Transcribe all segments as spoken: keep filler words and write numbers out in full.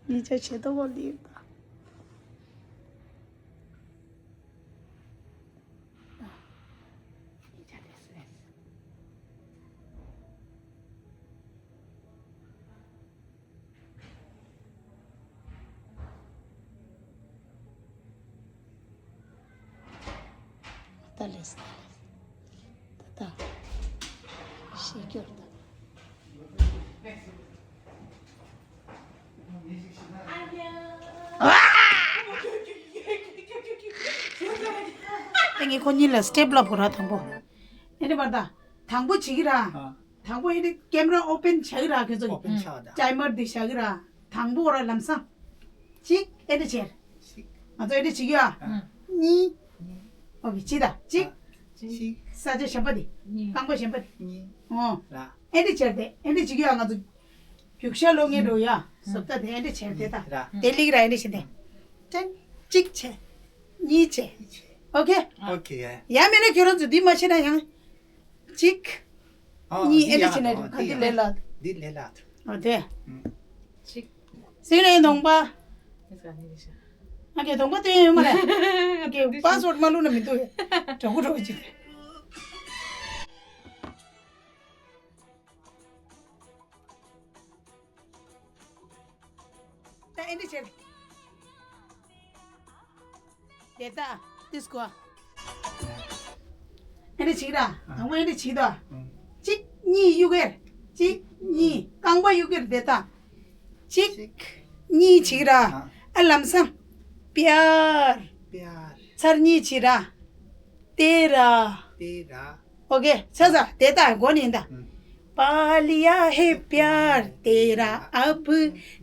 ཉིས་ཆ་ཆེ་ཏོ་བ་ལིར་ད། ཉིས་ཆ་ལེས་ལེས། ད་ལེས་ད་ལེས། ད་ད། ཤེས་སྐྱོར་ད། ད་ངས་ཁོ་གཉིས་ལ་སི་ཊེབ་ལབ་དགོས་ར་དང་པོ། ཨེ་འདྲ་བར་ད། དང་པོ་བྱེད་ཀྱི་ར། ཨ། དང་པོ་ཨེ་འདྲ་ཀེམ་ར་ཨོ་པན་བྱ་གི་ར་ཁྱོད་ཚོ། ཨོ་པན་བྱ་བ་ད། ཊའི་མར་འདི་བྱ་གི་ར། དང་པོ་ར་ལམ་སང་། གཅིག་ཨེ་འདྲ་བྱེད། གཅིག་ང་ཚོ་ཨེ་འདྲ་བྱེད་ཀྱི་ཡ། ཨ། གཉིས། གཉིས། ཨོ་ཁེ་བྱེད་ད་གཅིག་ཨ། གཅིག་ས་ཆ་གཞན་པ་དེ། གཉིས། རྐང་པ་གཞན་པ་དེ། གཉིས། ཨོ། ར། ཨེ་འདྲ་བྱེད་དེ་ཨེ་འདྲ་བྱེད་ཀྱི་ཡ་ང་ཚོ། རྒྱུག་ཤར་ལོ་ངེ་འགྲོ་ཡ། བཟོ་ལྟ་དེ་ཨེ་འདྲ་བྱེད་དེ་ད། ར། དེ་ལིག་ར་ཨེ་འདྲ་བྱེད་དེ། ཅན། གཅིག་བྱེད། གཉིས་བྱེད། ཨོ་ཁེ། ཨོ་ཁེ། ཡ་མེད་ན་ཁྱོད་རང་ཚོ་འདི་མ་བྱེད་ན་ཡང་། གཅིག་ཨ། གཉིས་ཨེ་འདྲ་བྱེད་ན་འགྲིག་ག་འདི་ལས་ལ། འདི་ལས་ལ། ཨོ་དེ། གཅིག་སིང་ནས་གདོང་པ། ཨ་ཀེ་གདོང་པ་སྟོན་ཡོད་མ་རེད། ཨ་ཀེ་པཱ་སི་ཝར་ཌི་མ་བླུགས་ན་མི་འདུག་དྲག་པོ་དྲག་པོ་ཅིག་ད་ཨེ་འདྲ་བྱེད། དེ་ད། ཏིས་ཀོ། ཨེ་འདྲ་བྱེད་ར། དང་པོ་ཨེ་འདྲ་བྱེད་དོ། གཅིག་གཉིས་གཡུག་གེར། གཅིག་གཉིས་རྐང་པ་གཡུག་གེར་དེ་ད། གཅིག་གཉིས་བྱེད་ར། ཨ་ལམ་སང་། པྱར། པྱར། ཚར་གཉིས་བྱེད་ར། ཏེ་ར། ཏེ་ར། ཨོ་ཁེ། ཆ་ས་དེ་ད་གོ་ནི་ད། ཨུམ། पा लिया है प्यार तेरा, अब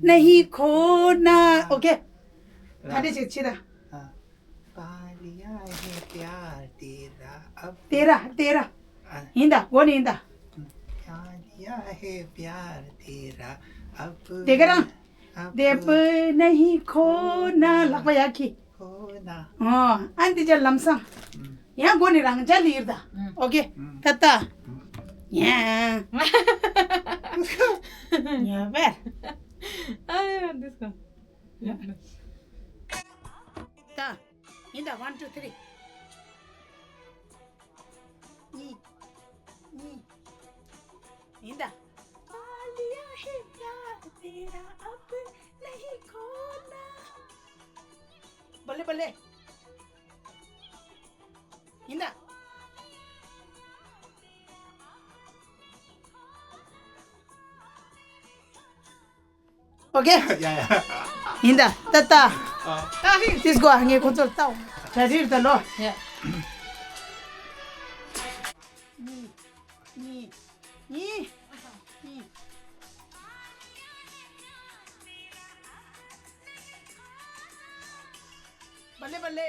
नहीं खोना। ཨོ་ཁེ། ད་འདི་ཅིག་ཅི་ད། ཨ། पा लिया है प्यार तेरा, अब तेरा तेरा། ཨ། ཡིན་ད་གོ་ནི་ཡིན་ད། पा लिया है प्यार तेरा, अब དེ་ག་རང་། अब देब नहीं खोना ལག་པ་ཡར་ཁྱེར། खोना། ཨོ། ཨ་འདི་ཅག་ལམ་སང་། ཨུམ། ཡང་སྒོ་ནས་རང་ཅག་ལིར་ད། ཨུམ། ཨོ་ཁེ། ཨུམ། ད་ད། ཨུམ། ཡ། ཡ་བེ། ཨ་ཡ་འདི་སྐོར། ད། ཡིན་ད། One, two, three། གཉིས། གཉིས། ཡིན་ད། पा लिया है प्यार तेरा, अब नहीं खोना। बल्ले बल्ले। ཡིན་ད། ཨོ་ཁེ། ཡ་ཡ། ཡིན་ད། ཏ་ཏ། ཨ། ཏ་ཧི། ཏིས་ཀོ་ངས་ཁོ་ཚོར་ལྟ་བ། གྲ་སྒྲིག་ད་ལོ། ཡ། གཉིས། གཉིས། གཉིས། གཉིས། བ་ལེ་བ་ལེ།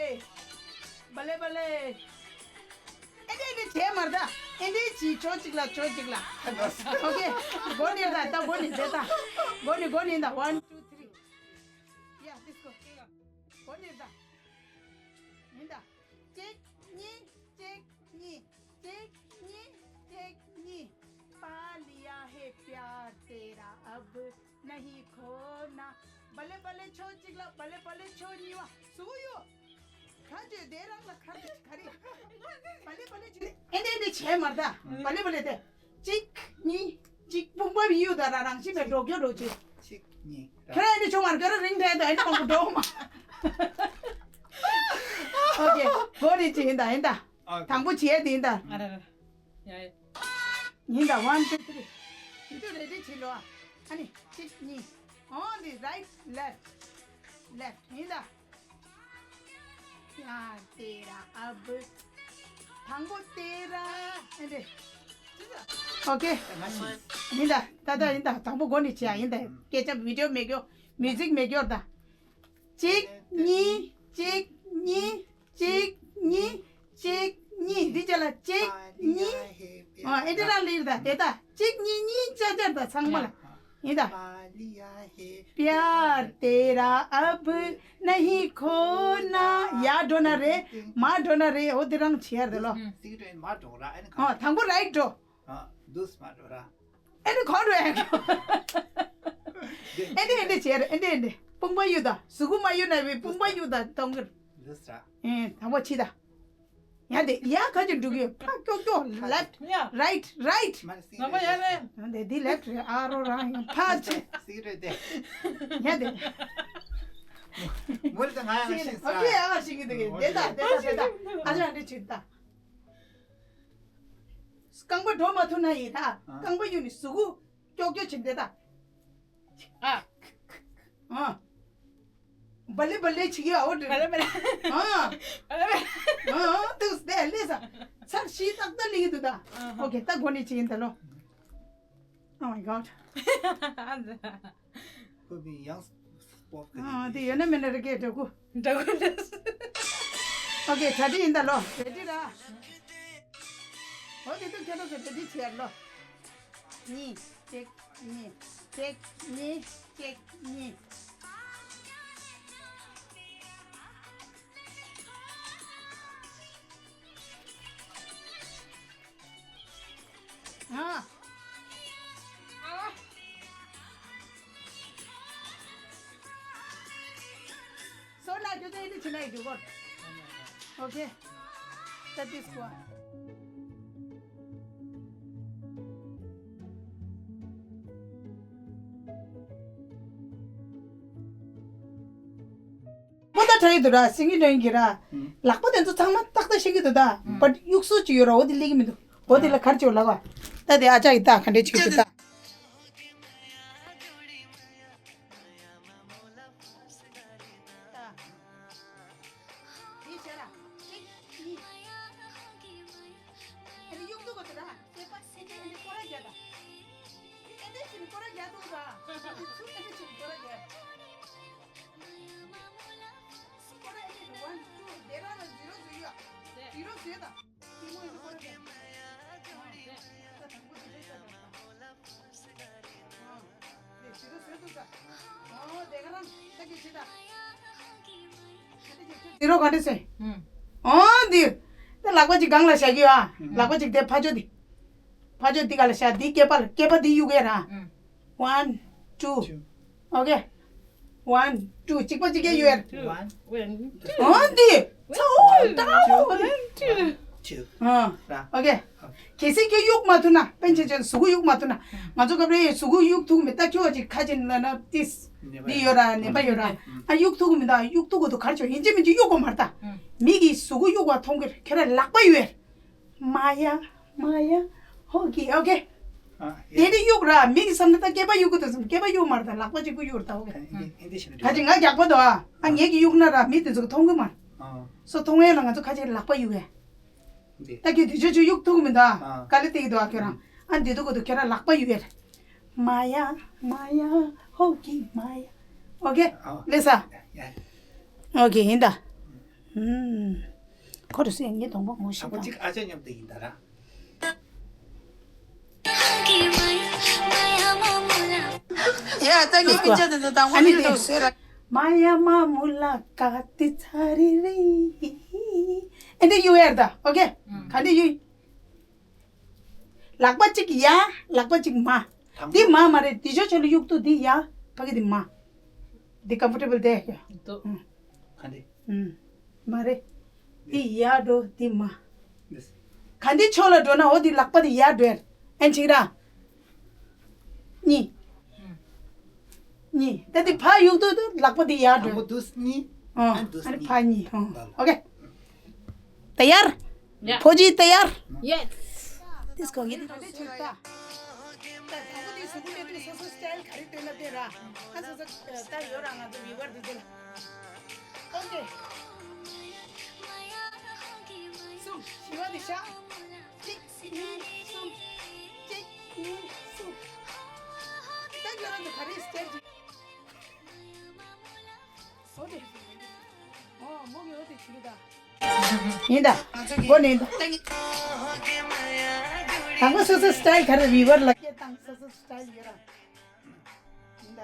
བ་ལེ་བ་ལེ། ཨེ་འདྲས་ཨེ་འདྲས་བྱས་མ་རེད་ད། ཨེ་འདྲས་བྱས་ཕྱོགས་གཅིག་ལ་ཕྱོགས་གཅིག་ལ། ཨོ་ཁེ། མགོ་ནས་ད་ད་མགོ་ནས་བྱས་ད། མགོ་ནས་མགོ་ནས་ད། One, two, three། ཡ། ཏིས་ཀོ། མགོ་ནས་ད། ཡིན་ད། གཅིག་གཉིས། གཅིག་གཉིས། གཅིག་གཉིས། གཅིག་གཉིས། पा लिया है प्यार तेरा, अब नहीं खोना। བ་ལེ་བ་ལེ་ཕྱོགས་གཅིག་ལ། བ་ལེ་བ་ལེ་ཕྱོགས་གཉིས་པ། སུ་ཡོད། ག་ཅོས་དེ་རང་ལ་ག་རེ་ག་རེ། བ་ལེ་བ་ལེ་ཅི། ཨེ་འདྲས་ཨེ་འདྲས་བྱས་མ་རེད་ད། བ་ལེ་བ་ལེ་དེ། གཅིག་གཉིས། གཅིག་དཔུང་པ་ཡོད་ད་ར། རང་བཞིན་པའི་འགྲོ་རྒྱུ་འགྲོ་ཅིག་ཁྱེད་རང་ཨེ་འདྲས་བྱུང་མ་རེད། ག་རེ་རིང་དྲན་ད། ཨེ་འདྲས་མང་པོ་འགྲོ་མ། ཨོ་ཁེ། མགོ་ནས་ཅི་ཡིན་ད། ཡིན་ད། ཨ། དང་པོ་བྱས་དེ་ཡིན་ད། ཨ་ར་ར། ཡ་ཡ། ཡིན་ད། One, two, three། དེ་དུས་རེ་ཌི་བྱེད་ལོ། ཨ་ནི་གཅིག་གཉིས། On the right, left, left། ཡིན་ད། प्यार तेरा अब། དང་པོ་तेरा། ཨེ་འདྲས། ཨོ་ཁེ། ཡིན་ད། ད་ད་ཡིན་ད། དང་པོ་མགོ་ནས་བྱས་ཡིན་ད། སྐད་ཆ་བི་ཌི་ཡོ་མེད་རྒྱུ། མིའུ་ཛིག་མེད་རྒྱུ་ད། གཅིག་གཉིས། གཅིག་གཉིས། གཅིག་གཉིས། གཅིག་གཉིས། འདི་ཅག་ལ་གཅིག་གཉིས། ཨ། ཨེ་འདྲས་རང་ལིར་ད་དེ་ད། གཅིག་གཉིས། གཉིས་ཅར་ཅར་ད་ཚང་མ་ལ། ཡིན་ད། प्यार तेरा अब नहीं खोना། ཡར་འགྲོ་ན་རེད། མར་འགྲོ་ན་རེད། འོ་དེ་རང་བྱེད་ཡ་རེད་ལོ། ཨ། དང་པོ་རའིཊ་འགྲོ། ཨ། ཨེ་འདྲས་གོང་འགྲོ་ཡ། ཨེ་འདྲས་ཨེ་འདྲས་བྱས་རེད། ཨེ་འདྲས་ཨེ་འདྲས། དཔུང་པ་གཡུག་དང་། གཟུགས་པོ་མ་གཡུག་ན་བའི་དཔུང་པ་གཡུག་དང་གཏོང་གི། འདི་ས། ཨེ། དང་པོ་ཕྱི་དང་། ཡ་དེ་ཡ་ཁ་ཅིག་འགྲོ་གི་ཡོད། ཕ་ཀྱོག་ཀྱོག་left right right། ང་པ་ཡ་རེད། ཡ་དེ་འདི་left རེད། ཨ་རོ་རང་ཡང་ཕ་ཆེ། སི་རེད་དེ། ཡ་དེ། མོ་རེད་ང་ཡང་ཤེས་ས། ཨོ་ཁེ། ཨ་ཤེས་ཀྱི་འདུག་གི། དེ་ད་དེ་ད་དེ་ད། ཨ་ཅག་འདི་ཆུ་ད། རྐང་པ་འགྲོ་མ་ཐུབ་ན་ཡིན་ད། རྐང་པ་གཡུག་ནས་གཟུགས་པོ་ཀྱོག་ཀྱོག་བྱེད་འདི་ད། ཨ། ཨ། བ་ལེ་བ་ལེ་བྱེད་ཀྱི་ཨོ་འདྲ། བ་ལེ་བ་ལེ། ཨ། བ་ལེ་བ་ལེ། ཨ། ཏུས་དེ་ལས་ས། ཚར་ཤི་ཏག་ཏག་ལེགས་འདུག་ད། ཨ་ཧ། ཨོ་ཁེ། ད་གོ་ནས་བྱེད་ཡིན་ད་ལོ། Oh my god. ཁོ་བི་ཡང་སྤོབ་ཀི། ཨ། དེ་ཡོད་ན་མེད་ན་རི་ཀེ་འདྲ་གུ། འདྲ་གུ་འདྲ། ཨོ་ཁེ། གྲ་སྒྲིག་ཡིན་ད་ལོ། རེ་ཌི་ར། ཨོ་དེ་དུ་ཁྱེད་རང་ཚོ་རེ་ཌི་བྱེད་ལོ། གཉིས། གཅིག་གཉིས། གཅིག་གཉིས། གཅིག་གཉིས། ཨ། སོ་ལ་རྒྱུ་ཚན་འདི་ཕྱི་ནས་རྒྱུ་གོ། ཨོ་ཁེ། ད་དིས་ཀོ། པོ་ད་དྲ་ཡི་འདུག་ར། སིང་གི་ལོན་གི་ར། ལག་པ་དེ་ཚོ་ཚང་མ་ཏག་ཏག་ཤེས་ཀྱི་འདུག་ད། བཊ་གཡུག་སོ་ཅིག་ཡོད་ར། འོ་དེ་ལེགས་ཀྱི་མི་འདུག་འོ་དེ་ལ་གར་ཅིག་ལག་པ། ད་དེ་ཨ་ཅག་གི་ད་ག་འདྲས་ཅིག་འདུག་ད། དེ་བྱས་ར། གཅིག་གཉིས། ཨ་ནི་གཡུག་འདུག་གོ་དེ་ར། ཨེ་པ་སེ་ཅིག་ཨ་ནི་སྐོར་ར་རྒྱག་ད། ཨེ་འདྲས་ཅིག་སྐོར་ར་རྒྱག་འདུག་ད། ཚུར་ཨེ་འདྲས་ཅིག་སྐོར་ར་རྒྱག་སྐོར་ར་ཨེ་འདྲས་ཅིག་one two དེ་ར་ལ་zero བཟོས་ཡོད། zero བཟོས་ད། དེ་མོ་ཨེ་འདྲས་སྐོར་ར་རྒྱག་ཨ། དེ་ཟེརོ་ག་འདྲ་ཟེར། ཨོ་འདི། ད་ལག་པ་གཅིག་སྒང་ལ་བཞག་གི་ཡོད་ཨ། ལག་པ་གཅིག་དེ་ཕ་ཇོ་འདི། ཕ་ཇོ་འདི་ག་ལ་བཞག་འདི་སྐེད་པ་ལ་སྐེད་པ་འདི་གཡུག་གི་ར། One two. Okay. One two. གཅིག་པ་གཅིག་གི་གཡུག་ཡ། One. ཨོ་འདི། ཚོ་ད། Two. ཨ། ཨོ་ཁེ། གལ་སྲིད་ཁྱོད་གཡུག་མ་ཐུབ་ན། པན་ཆེན་ཆེན་གཟུགས་པོ་གཡུག་མ་ཐུབ་ན། ང་ཚོ་སྐབས་རེ་གཟུགས་པོ་གཡུག་ཐུབ་མེད་ད། ཁྱོད་ཅིག་ཁ་ཅིག་ལ་ན་ཏིས། འདི་ཡོད་ར་ནད་པ་ཡོད་ར། ཨ་གཡུག་ཐུབ་མེད་ད། གཡུག་ཐུབ་གོ་དུ་གར་ཆོ་ཡིན་གཅིག་མིན་གཅིག་གཡུག་གོ་མ་ར་ད། མི་གི་གཟུགས་པོ་གཡུག་པ་མཐོང་གི་ར། ཁྱོད་ར་ལག་པ་གཡུག་ཡ། མ་ཡ། མ་ཡ། ཧོ་གི། ཨོ་ཁེ། དེ་ནི་གཡུག་ར། མི་གི་བསམ་ན་ད་སྐེད་པ་གཡུག་གི་འདུག་བསམ། སྐེད་པ་གཡུག་མ་ར་ད། ལག་པ་གཅིག་པུ་གཡུག་ར་ད། ཨོ་ཁེ། ག་ཅི་ང་རྒྱག་པ་དོ་ཨ། ཨ་ངེད་ཀྱི་གཡུག་ན་ར་མི་དེ་ཚོ་གི་མཐོང་གི་མ་ར། སོ་མཐོང་ཡ་ལ་ང་ཚོ་ཁ་ཅིག་ལག་པ་གཡུག་ཡ། ད་ཁྱོད་དུས་ཆོ་ཆོ་གཡུག་ཐུག་མི་འདུག་ཨ། དཀའ་ལས་སྟེར་གི་འདུག་ཨ་ཁྱོད་རང་། ཨ་འདི་འདུག་གོ་དུ་ཁྱོད་རང་ལག་པ་གཡུག་ཡ། མ་ཡ། མ་ཡ། ཧོ་གི་མ་ཡ། ཨོ་ཁེ། ལེ་ས། ཨོ་ཁེ་ཡིན་ད། ཨུམ། ཁོ་རུ་སེ་ངའི་གདོང་པ་ངོ་ཤེས་ད། ཡ་ད་ངའི་སྐད་ཆ་དེ་ཚོ་དང་པོ་ཨ་ནི་ནི་དེ་ཟེར་ར། མ་ཡ་མ་མུ་ལ་ཀ་ཏི་ཚ་རི་རི། ཨེ་འདི་གཡུག་ཡ་ར་ད། ཨོ་ཁེ། ག་འདི་གཡུག་ལག་པ་གཅིག་ཡ། ལག་པ་གཅིག་མ། འདི་མ་མ་རེད། འདི་ཆོ་ཆོ་ལ་གཡུག་ཏུ་འདི་ཡ། ཕ་གི་འདི་མ། འདི་comfortable དེ་ཡ། འདུག་ཨུམ། ག་འདི། ཨུམ། མ་རེད། འདི་ཡ་འགྲོ་འདི་མ། འདི། ག་འདི་ཆོ་ལ་འགྲོ་ན་འོ་འདི་ལག་པ་འདི་ཡ་འགྲོ་ཡ། ཨན་ཆིག་ར། གཉིས། གཉིས། ད་འདི་ཕ་གཡུག་ཏུ་ལག་པ་འདི་ཡ་འགྲོ་ཡ། དང་པོ་འདུག་གཉིས། ཨ་འདི་ཕ་གཉིས། ཨོ་ཨོ་ཁེ། དེ་ཡར། ཡ། ཕོ་ཇི་དེ་ཡར། ཡེས། དེ་སྐོར་གྱི་དེ་ཆོ་ད། ད་དང་པོ་དེ་གཟུགས་པོ་སླེབས་དུས་སོ་སོ་སི་ཊའིལ་ག་རེ་སྟོན་ན་སྟོན་ར། ཨ་སོ་སོ་ད་ཡོད་ར་ང་ཚོ་བི་བར་དེ་ཚོ་ལ། ཨོ་ཁེ། གསུམ། བཞི་བ་དེ་བཞག་གཅིག་གཉིས། གསུམ། གཅིག་གཉིས། གསུམ། ད་ཁྱོད་རང་ཚོ་ག་རེ་སི་ཊའིལ་གྱི། ཨོ་དེ། ཨོ་མོ་གི་ཨོ་དེ་བྱེད་ཀྱི་ད། ཡིན་ད། གོ་ནི་ཡིན་ད། དང་པོ་སོ་སོ་སི་ཊའིལ་ག་རེ་བི་བར་ལ་སྐད་བཏང་། སོ་སོ་སི་ཊའིལ་ཡོད་ར། ཡིན་ད།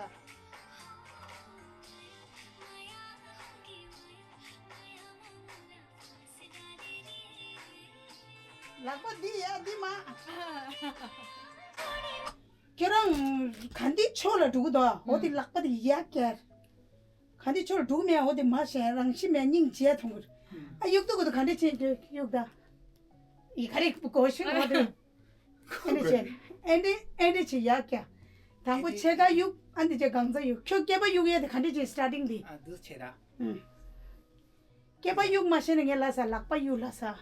ལག་པ་འདི་ཡ་འདི་མ། ཁྱེད་རང་ག་འདི་ཕྱོགས་ལ་འགྲོ་གི་འདུག་འོ་དེ་ལག་པ་དེ་ཡ་ཀྱར། ག་འདི་ཆོར་འདུག་མེད་འོ་དེ་མ་ཤེས་རང་ཤི་མེད་སྙིང་རྗེ་ཐོང་གི་རེད། ཨ་གཡུག་ཏུ་གི་དུ་ག་འདྲ་ཅན་གྱི་གཡུག་ད། ཡི་ག་རེ་གོ་ཤུ་འོ་དེ། ཨེ་འདྲ་བྱས། ཨེ་འདྲ་ཨེ་འདྲ་བྱས་ཡག་ཀྱ། དང་པོ་ཆེ་ད་གཡུག་ཨ་འདི་བྱས་གང་ཚ་གཡུག་ཁྱོད་སྐེད་པ་གཡུག་ཡས་དེ་ག་འདྲ་བྱས་starting དེ། ཨ་འདུག་བྱས་ར། ཨུམ། སྐེད་པ་གཡུག་མ་ཤེས་ན་ངས་ལ་ས་ལག་པ་གཡུག་ལ་ས།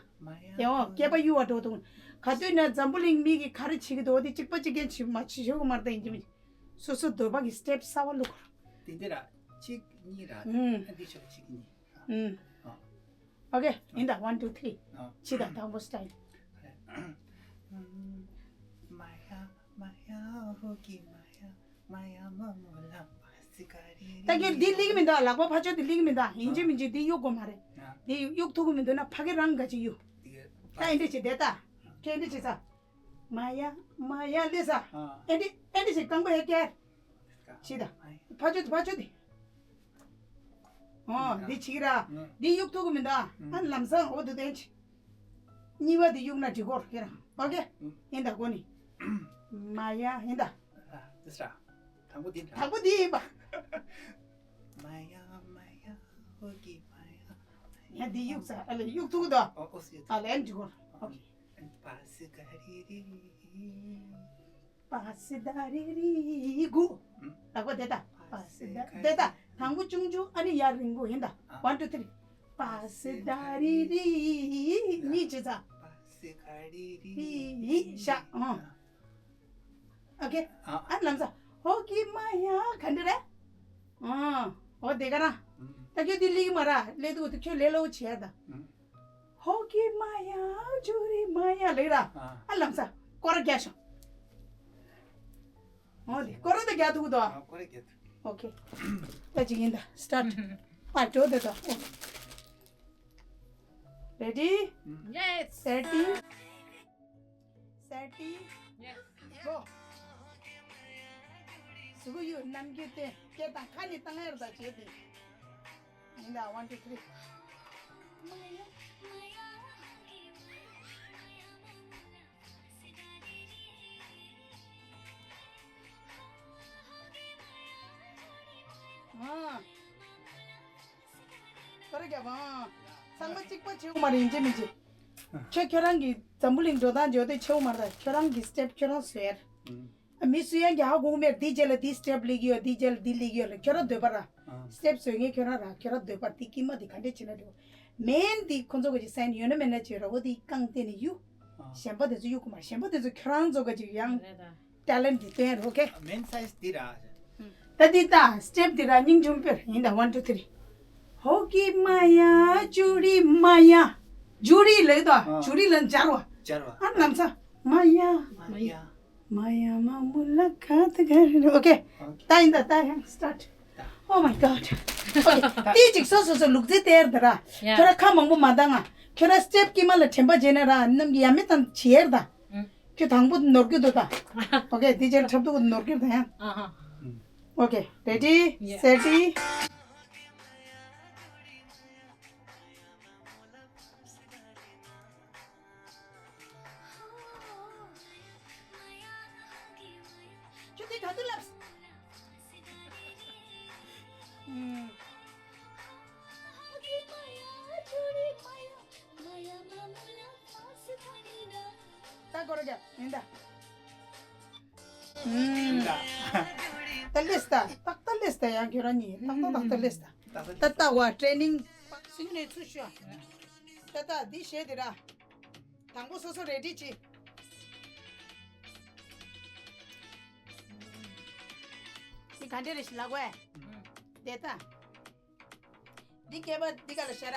ཡང་སྐེད་པ་གཡུག་བ་འགྲོ་དུང་། ག་དུས་ན་འཛམ་བུ་གླིང་མི་གི་ག་རེ་བྱེད་ཀྱི་འདུག་འོ་དེ་གཅིག་པ་གཅིག་རྐྱང་བྱེད་མ་བྱེད་ཤོག་མར་ད་ཡིན་གྱི་མི། སོ་སོ་འདོད་པ་གི་step གསར་བ་བླུག་དེ་འདི་ར་གཅིག་གཉིས་ར། ཨུམ། ཨ་འདི་ཤོག་གཅིག་གཉིས། ཨུམ། ཨ། Okay ཡིན་ད་one two three། ཨ། ཕྱི་དང་དང་པོ་style། མ་ཡ་མ་ཡ་ཧོ་གི་མ་ཡ་མ་ཡ་མ་མོ་ལ་པ་སི་ཀ་རི་རི། ད་གིར་འདི་ལིག་མི་འདུག་ལག་པ་ཕ་ཆོ་འདི་ལིག་མི་འདུག་ཡིན་གཅིག་མིན་གཅིག་འདི་གཡུག་དགོས་མ་རེད། ཨ། འདི་གཡུག་ཐུབ་ཀྱི་མི་འདུག་ན་ཕ་གི་རང་ག་ཅིག་གཡུག་འདི་གི་ད་ཨེ་འདྲ་བྱེད་དེ་ད། ཁྱེད་ཨེ་འདྲ་བྱེད་ས། མ་ཡ་མ་ཡ་ལེ་ས། ཨ། ཨེ་འདྲ་ཨེ་འདྲ་བྱེད་རྐང་པ་ཧེ་ཀེར། ཤི་ད། ཕ་ཆོད་དེ་ཕ་ཆོད་དེ། ཨོ་འདི་ཕྱི་ར། འདི་གཡུག་ཐུབ་ཀྱི་མི་འདུག་ཨ་ལམ་སང་འོ་དུ་དེ་ཕྱི། གཉིས་པ་དེ་གཡུག་ན་འགྲིག་གོ་ཁྱེད་རང་། ཨོ་ཀེ། ཡིན་ད་གོ་ནི། མ་ཡ་ཡིན་ད། དེ་ས། དང་པོ་འདི་འདྲ། དང་པོ་འདི་ཡིན་པ། མ་ཡ་མ་ཡ་ཧོ་གི་མ་ཡ། ཡ་འདི་གཡུག་ས་ཨ་ལེ་གཡུག་ཐུབ་ཀྱི་འདུག་ཨོ་ཨོ་སི་ཨ་ལེ་འགྲིག་གོ། ཨོ་ཀེ། པ་སི་ཀ་རི་རི། པ་སི་ད་རི་རི་གུ། ལག་པ་དེ་ད། པ་སི་ད་དེ་ད། དང་པོ་ཆུང་ཆུང་ཨ་ནི་ཡར་རིང་པོ་ཡིན་ད། One two three། པ་སི་ད་རི་རི། གཉིས་བྱེད་ཚ། པ་སི་ཀ་རི་རི། ཤ་ཨང་། ཨོ་ཀེ། ཨ་ལམ་ས། ཧོ་གི་མ་ཡ་ག་འདི་རེད། ཨང་། འོ་དེ་ག་ར། ད་ཁྱོད་དེ་ལིག་མ་ར་ལེ་དུ་ཁྱོད་ལེ་ལོ་བྱེད་ད། ཧོ་གི་མ་ཡ་ཇུ་རི་མ་ཡ་ལེ་ར། ཨ་ལམ་ས་སྐོར་རྒྱག་ཤོག་ཨོ་ལེ་སྐོར་ར་ད་རྒྱག་ཐུག་དོ། ཨོ་ཀེ། ད་ཅིག་ཡིན་ད་start། ཨ་འགྲོ་དེ་ད། Ready? Yes. Ready? Ready? Yes. Go. གཟུགས་ཡོད་རྣམ་འགྱུར་ཏེ་སྐད་དང་ཁ་ནི་བཏང་ཡར་ད་བྱེད་དེ། ཡིན་ད། One two three། ཨ། ཁོ་རེ་རྒྱབ་ཨ། ཚང་མ་གཅིག་པ་ཆེའུ་མ་རེད་ཡིན་གཅིག་མིན་གཅིག་ཁྱོད་ཁྱོད་རང་གི་འཛམ་བུ་གླིང་འགྲོ་སྟངས་བརྗོད་དེ་ཆེའུ་མ་རེད། ཁྱོད་རང་གི་step ཁྱོད་རང་བཟོས། ཨ་མི་སུ་ཡང་རྒྱག་དགོས་མེད། འདི་རྗེས་ལ་འདི་step ལེགས་ཡོད། འདི་རྗེས་ལ་འདི་ལེགས་ཡོད་ལ་ཁྱོད་རང་འདོད་པ་ར། step བཟོས་ངེས་ཁྱོད་རང་ར་ཁྱོད་རང་འདོད་པ་འདི་དཀྱིལ་མ་འདི་ག་འདྲས་བྱེད་ན་འགྲིག main འདི་ཁོ་ཚོ་ག་ཅིག་sign ཡོད་ན་མེད་ན་བྱེད་ར་འོ་འདི་རྐང་སྟེང་ནས་གཡུག་གཞན་པ་དེ་ཚོ་གཡུག་གི་མ་གཞན་པ་དེ་ཚོ་ཁྱོད་རང་ཚོ་ག་ཅིག་ཡང་། རེད་ད། talent འདི་སྟོན་རོགས་ཀྱི། main size འདི་ར། ད་འདི་ད་step འདི་ར་སྙིང་ཆུང་པོར་ཡིན་ད། One two three། ཧོ་གི་མ་ཡ་ཇུ་རི་མ་ཡ། ཇུ་རི་ལེགས་ད། ཇུ་རི་ལ་སྦྱར་བ། སྦྱར་བ། ཨ་ལམ་ས། མ་ཡ། མ་ཡ། མ་ཡ་མ་མུ་ལ་ག་ད་ག་རི། Okay། ད་ཡིན་ད་ད་ཡང་start། Oh my god། Okay། དེ་ཅིག་སོ་སོ་སོ་ལུག་རྫི་སྟེར་ད་ར། ཁྱོད་ར་ཁ་མང་པོ་མ་བཏང་ང་། ཁྱོད་ར་step དཀྱིལ་མ་ལ་དྲན་པ་བརྗེད་ན་ར་ནམ་གྱི་ཡ་མེད་ཙམ་བྱེར་ད། ཁྱོད་དང་པོ་ནོར་གྱི་འདུག་ད། Okay། དེ་རྗེས་འཁྲབ་ཏུ་ནོར་གྱི་ད་ཡང་། Okay། Ready? Set. ཁྱོད་དེ་ག་དུས་ལབ། ད་སྐོར་རྒྱབ་ཡིན་ད། ད་ལེས་ད། ཏག་ཏག་ལེས་ད། ཡང་ཁྱོད་རང་གཉིས་ཏག་ཏག་ཏག་ཏག་ལེས་ད། ད་ལྟ་བ་training སིང་ནས་ཚུར་ཤོག་ད་ལྟ་འདི་བྱས་དེ་ར། དང་པོ་སོ་སོ་ready བྱེད། འདི་ག་འདྲ་རེད་ཤི་ལ་གོ་ཨེ། དེ་ད། འདི་སྐེད་པ་འདི་ག་ལ་ཤ་ར།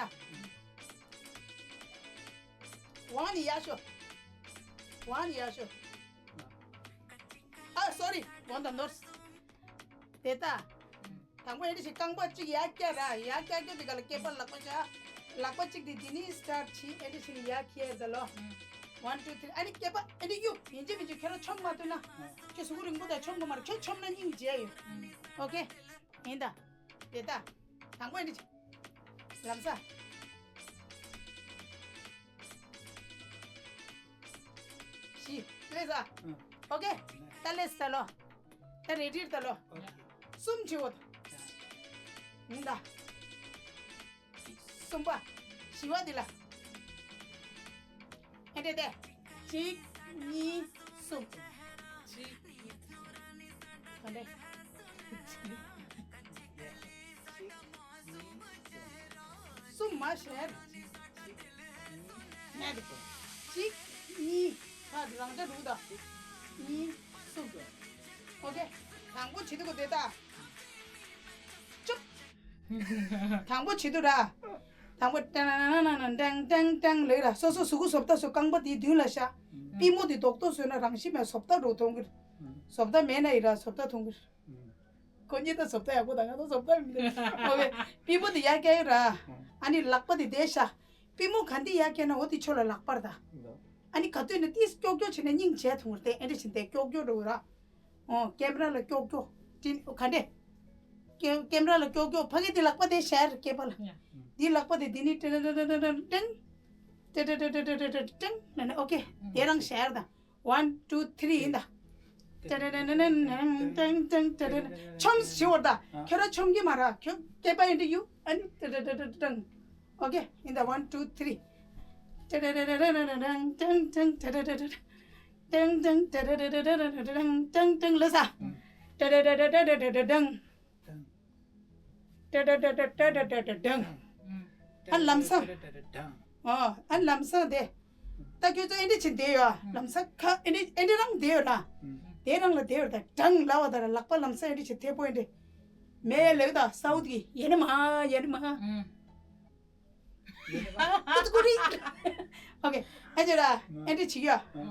ཝང་ནི་ཡ་ཤོ། ཝང་ནི་ཡ་ཤོ། ཨ་sorry། ཝང་ད་ནོར། དེ་ད། དང་པོ་ཨེ་འདྲ་ཞིག་རྐང་པ་གཅིག་ཡར་བཀྱག་ར། ཡར་བཀྱག་རྒྱུ་དེ་ག་ལ་སྐེད་པ་ལག་པ་བཞག་ལག་པ་གཅིག་དེ་དེ་ནས་start བྱེད། ཨེ་འདྲ་ཞིག་ནས་ཡར་འཁྱེར་ད་ལོ། One two three། ཨ་ནི་སྐེད་པ་ཨེ་འདྲ་གཡུག་ཡིན་གཅིག་མིན་གཅིག་ཁྱོད་རང་ཆོམ་མ་ཐུབ་ན། ཁྱོད་གཟུགས་རིང་པོ་དང་ཆོམ་དགོས་མ་རེད། ཁྱོད་ཆོམ་ན་སྙིང་རྗེ་ཡོད། Okay། ཡིན་ད། དེ་ད། དང་པོ་ཨེ་འདྲ་ཞིག་ལམ་ས། བཞི། ལེ་ས། Okay། ད་ལེ་ས་ལོ། ད་ready ད་ལོ། གསུམ་བྱེད་འོ། ཡིན་ད། གསུམ་པ། བཞི་བ་འདི་ལ། ཨེ་འདྲས་ཏེ། གཅིག་གཉིས། གསུམ། གཅིག་གཉིས། ག་འདྲས། གཅིག་གཉིས། གསུམ། གསུམ་མ་ཤར། ནས་འདུག་གཅིག་གཉིས། ཁ་རང་འདྲ་རུ་ད། གཉིས། གསུམ། ཨོ་ཁེ། དང་པོ་བྱེད་དུས་གོ་དེ་ད། ཅུབ། དང་པོ་བྱེད་དུས་ར། དང་པོ་ཏང་ཏང་ཏང་ལེ་ར། སོ་སོ་གཟུགས་པོ་བཟོ་ལྟ་བཟོ། རྐང་པ་དེའི་མདུན་ལ་བཞག་པུས་མོ་དེ་རྡོག་རྡོག་བཟོས་ན་རང་བཞིན་མེད་བཟོ་ལྟ་འགྲོ་ཐོང་གི། བཟོ་ལྟ་མེད་ན་ཡི་ར་བཟོ་ལྟ་ཐོང་གི། ཁོ་གཉིས་ད་བཟོ་ལྟ་ཡག་པོ་དང་ང་ད་བཟོ་ལྟ་མི་འདུག་ཨོ་ཁེ། པུས་མོ་དེ་ཡར་བཀྱག་ཡོད་ར། ཨ་ནི་ལག་པ་དེ་དེ་བཞག་པུས་མོ་ག་འདི་ཡར་བཀྱག་ན་འོ་དེ་ཕྱོགས་ལ་ལག་པར་ད། ཨ་ནི་ག་དུས་ནས་ཏིས་ཀྱོག་ཀྱོག་བྱས་ན་སྙིང་རྗེ་ཐོང་གི་རེད། ཨེ་འདྲས་བྱས་ཏེ་ཀྱོག་ཀྱོག་འགྲོ་གི་ར། ཨོ་ཀེམ་ར་ལ་ཀྱོག་ཀྱོག་ཏིན་ག་འདྲས། ཀེ་ཀེམ་ར་ལ་ཀྱོག་ཀྱོག་ཕ་གི་དེ་ལག་པ་དེ་ཤར་སྐེད་པ་ལ། ཡ། དེ་ལག་པ་དེ་དེ་ནི་ཏྲེང་ཏྲེང་ཏྲེང་ཏྲེང་ཏྲེང་ཏྲེང་ཏྲེང་ཏྲེང་ལ་ནི་ཨོ་ཁེ། དེ་རང་ཤར་ད། One, two, three ཡིན་ད། ཏྲེང་ཏྲེང་ཏྲེང་ཏྲེང་ཏྲེང་ཏྲེང་ཏྲེང་ཏྲེང་ཏྲེང་ཏྲེང་ཏྲེང་། ཆོམ་ཞིག་འོར་ད། ཁྱོད་རང་ཆོམ་གི་མ་ར། ཁྱོད་སྐེད་པ་ཡིན་དུ་ཡུ། ཨ་ནི་ཏྲེང་ཏྲེང་ཏྲེང་ཏྲེང་ཏྲེང་། ཨོ་ཁེ། ཡིན་ད། One, two, three ཏྲེང་ཏྲེང་ཏྲེང་ཏྲེང་ཏྲེང་ཏྲེང་ཏྲེང་ཏྲེང་ཏྲེང་ཏྲེང་ཏྲེང་ཏྲེང་ལེ་ས། ཏྲེང་ཏྲེང་ཏྲེང་ཏྲེང་ཏྲེང་ཏྲེང་། ཏྲ་ཏྲ་ཏྲ་ཏྲ་ཏྲ་ཏྲ་ཏྲ་ཏྲ་ཏྲ་ཏྲ་ཏྲ་ཏྲ་ཏྲ་ཏྲ་ཏྲ་ཏྲ། ཨ་ལམ་སང་། ཨ་ཨ་ལམ་སང་དེ། ད་ཁྱོད་ཚོ་ཨེ་འདྲས་བྱེད་བསྡད་ཡོད་ཨ། ལམ་སང་ཁ་ཨེ་འདྲས་ཨེ་འདྲས་རང་བསྡད་ཡོད་ར། དེ་རང་ལ་བསྡད་ཡོད་ར། ད་གྲང་ལ་བ་ད་ར་ལག་པ་ལམ་སང་ཨེ་འདྲས་བྱེད་ཐེ་པོ་ཨེ་འདྲས། མེ་ལེགས་ད་སའུ་ཏི་ཡེ་ནི་མ་ཡེ་ནི་མ། ཨུ་ཏུ་ཀུ་རི། ཨོ་ཁེ། ཨ་ཅེ་ར། ཨེ་འདྲས་བྱེད་ཡོད་ཨ།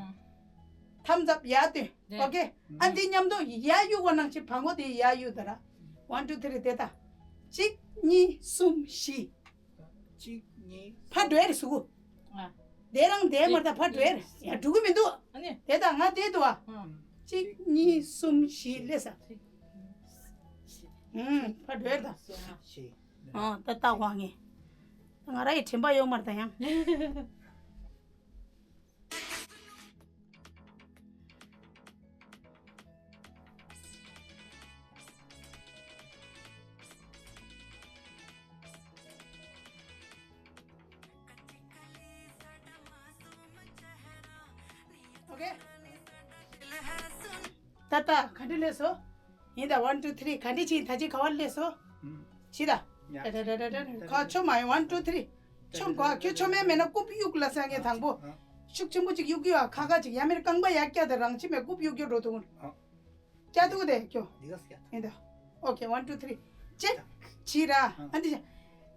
ཐམ་ཛབ་ཡར་སྟོན། ཨོ་ཁེ། ཨ་འདི་མཉམ་དུ་ཡར་གཡུག་པ་ནང་བཞིན་བང་མགོ་དེ་ཡར་གཡུག་ད་ར། One, two, three དེ་ད། གཅིག་གཉིས། གསུམ། བཞི། གཅིག་གཉིས། ཕར་འགྲོ་ཡ་རེད་གཟུགས་པོ། ཨ། དེ་རང་དེ་མར་ད་ཕར་འགྲོ་ཡ་རེད། ཡ་འགྲོ་གི་མི་འདུག་ཨ་ནི། དེ་ད་ང་དེ་འདུག་ཨ། ཨ། གཅིག་གཉིས། གསུམ། བཞི་ལེ་ས། ཨུམ། ཕར་འགྲོ་ཡ་རེད་ད། བཞི། ཨ་ད་ལྟ་བ་ངས། ང་ར་ཡི་དྲན་པ་ཡོད་མར་ད་ཡང་། ཨོ་ཁེ། ད་ལྟ་ག་འདྲ་ལས་སོ། ཡིན་ད། One, two, three ག་འདྲ་བྱེད་ད་ཅི་ག་བར་ལས་སོ། ཡ། ཅི་ད། ཡ། ད་ད་ད་ད་ད་ཁ་ཆོ་མ་ཡིན། One, two, three ཆོ་ག་ཁྱོད་ཆོ་མེད་མེད་ན་རྐུབ་གཡུག་ལ་ས་ངས་དང་པོ། ཨ། ཤུགས་ཆེན་པོ་ཅིག་གཡུག་གི་ཡོད་ཨ། ཁ་ཁ་ཅིག་ཡ་མེར་རྐང་པ་ཡར་བཀྱག་ད་རང་ཆི་མེད་རྐུབ་གཡུག་གི་འགྲོ་ཐུབ། ཨ། བཀྱག་ཐུབ་དེ་ཁྱོད། འདི་ག་སྐྱག་ཐུབ། ཡིན་ད། ཨོ་ཁེ། One, two, three ཅེག་བྱིས་ར། ཨ་འདི་བྱ།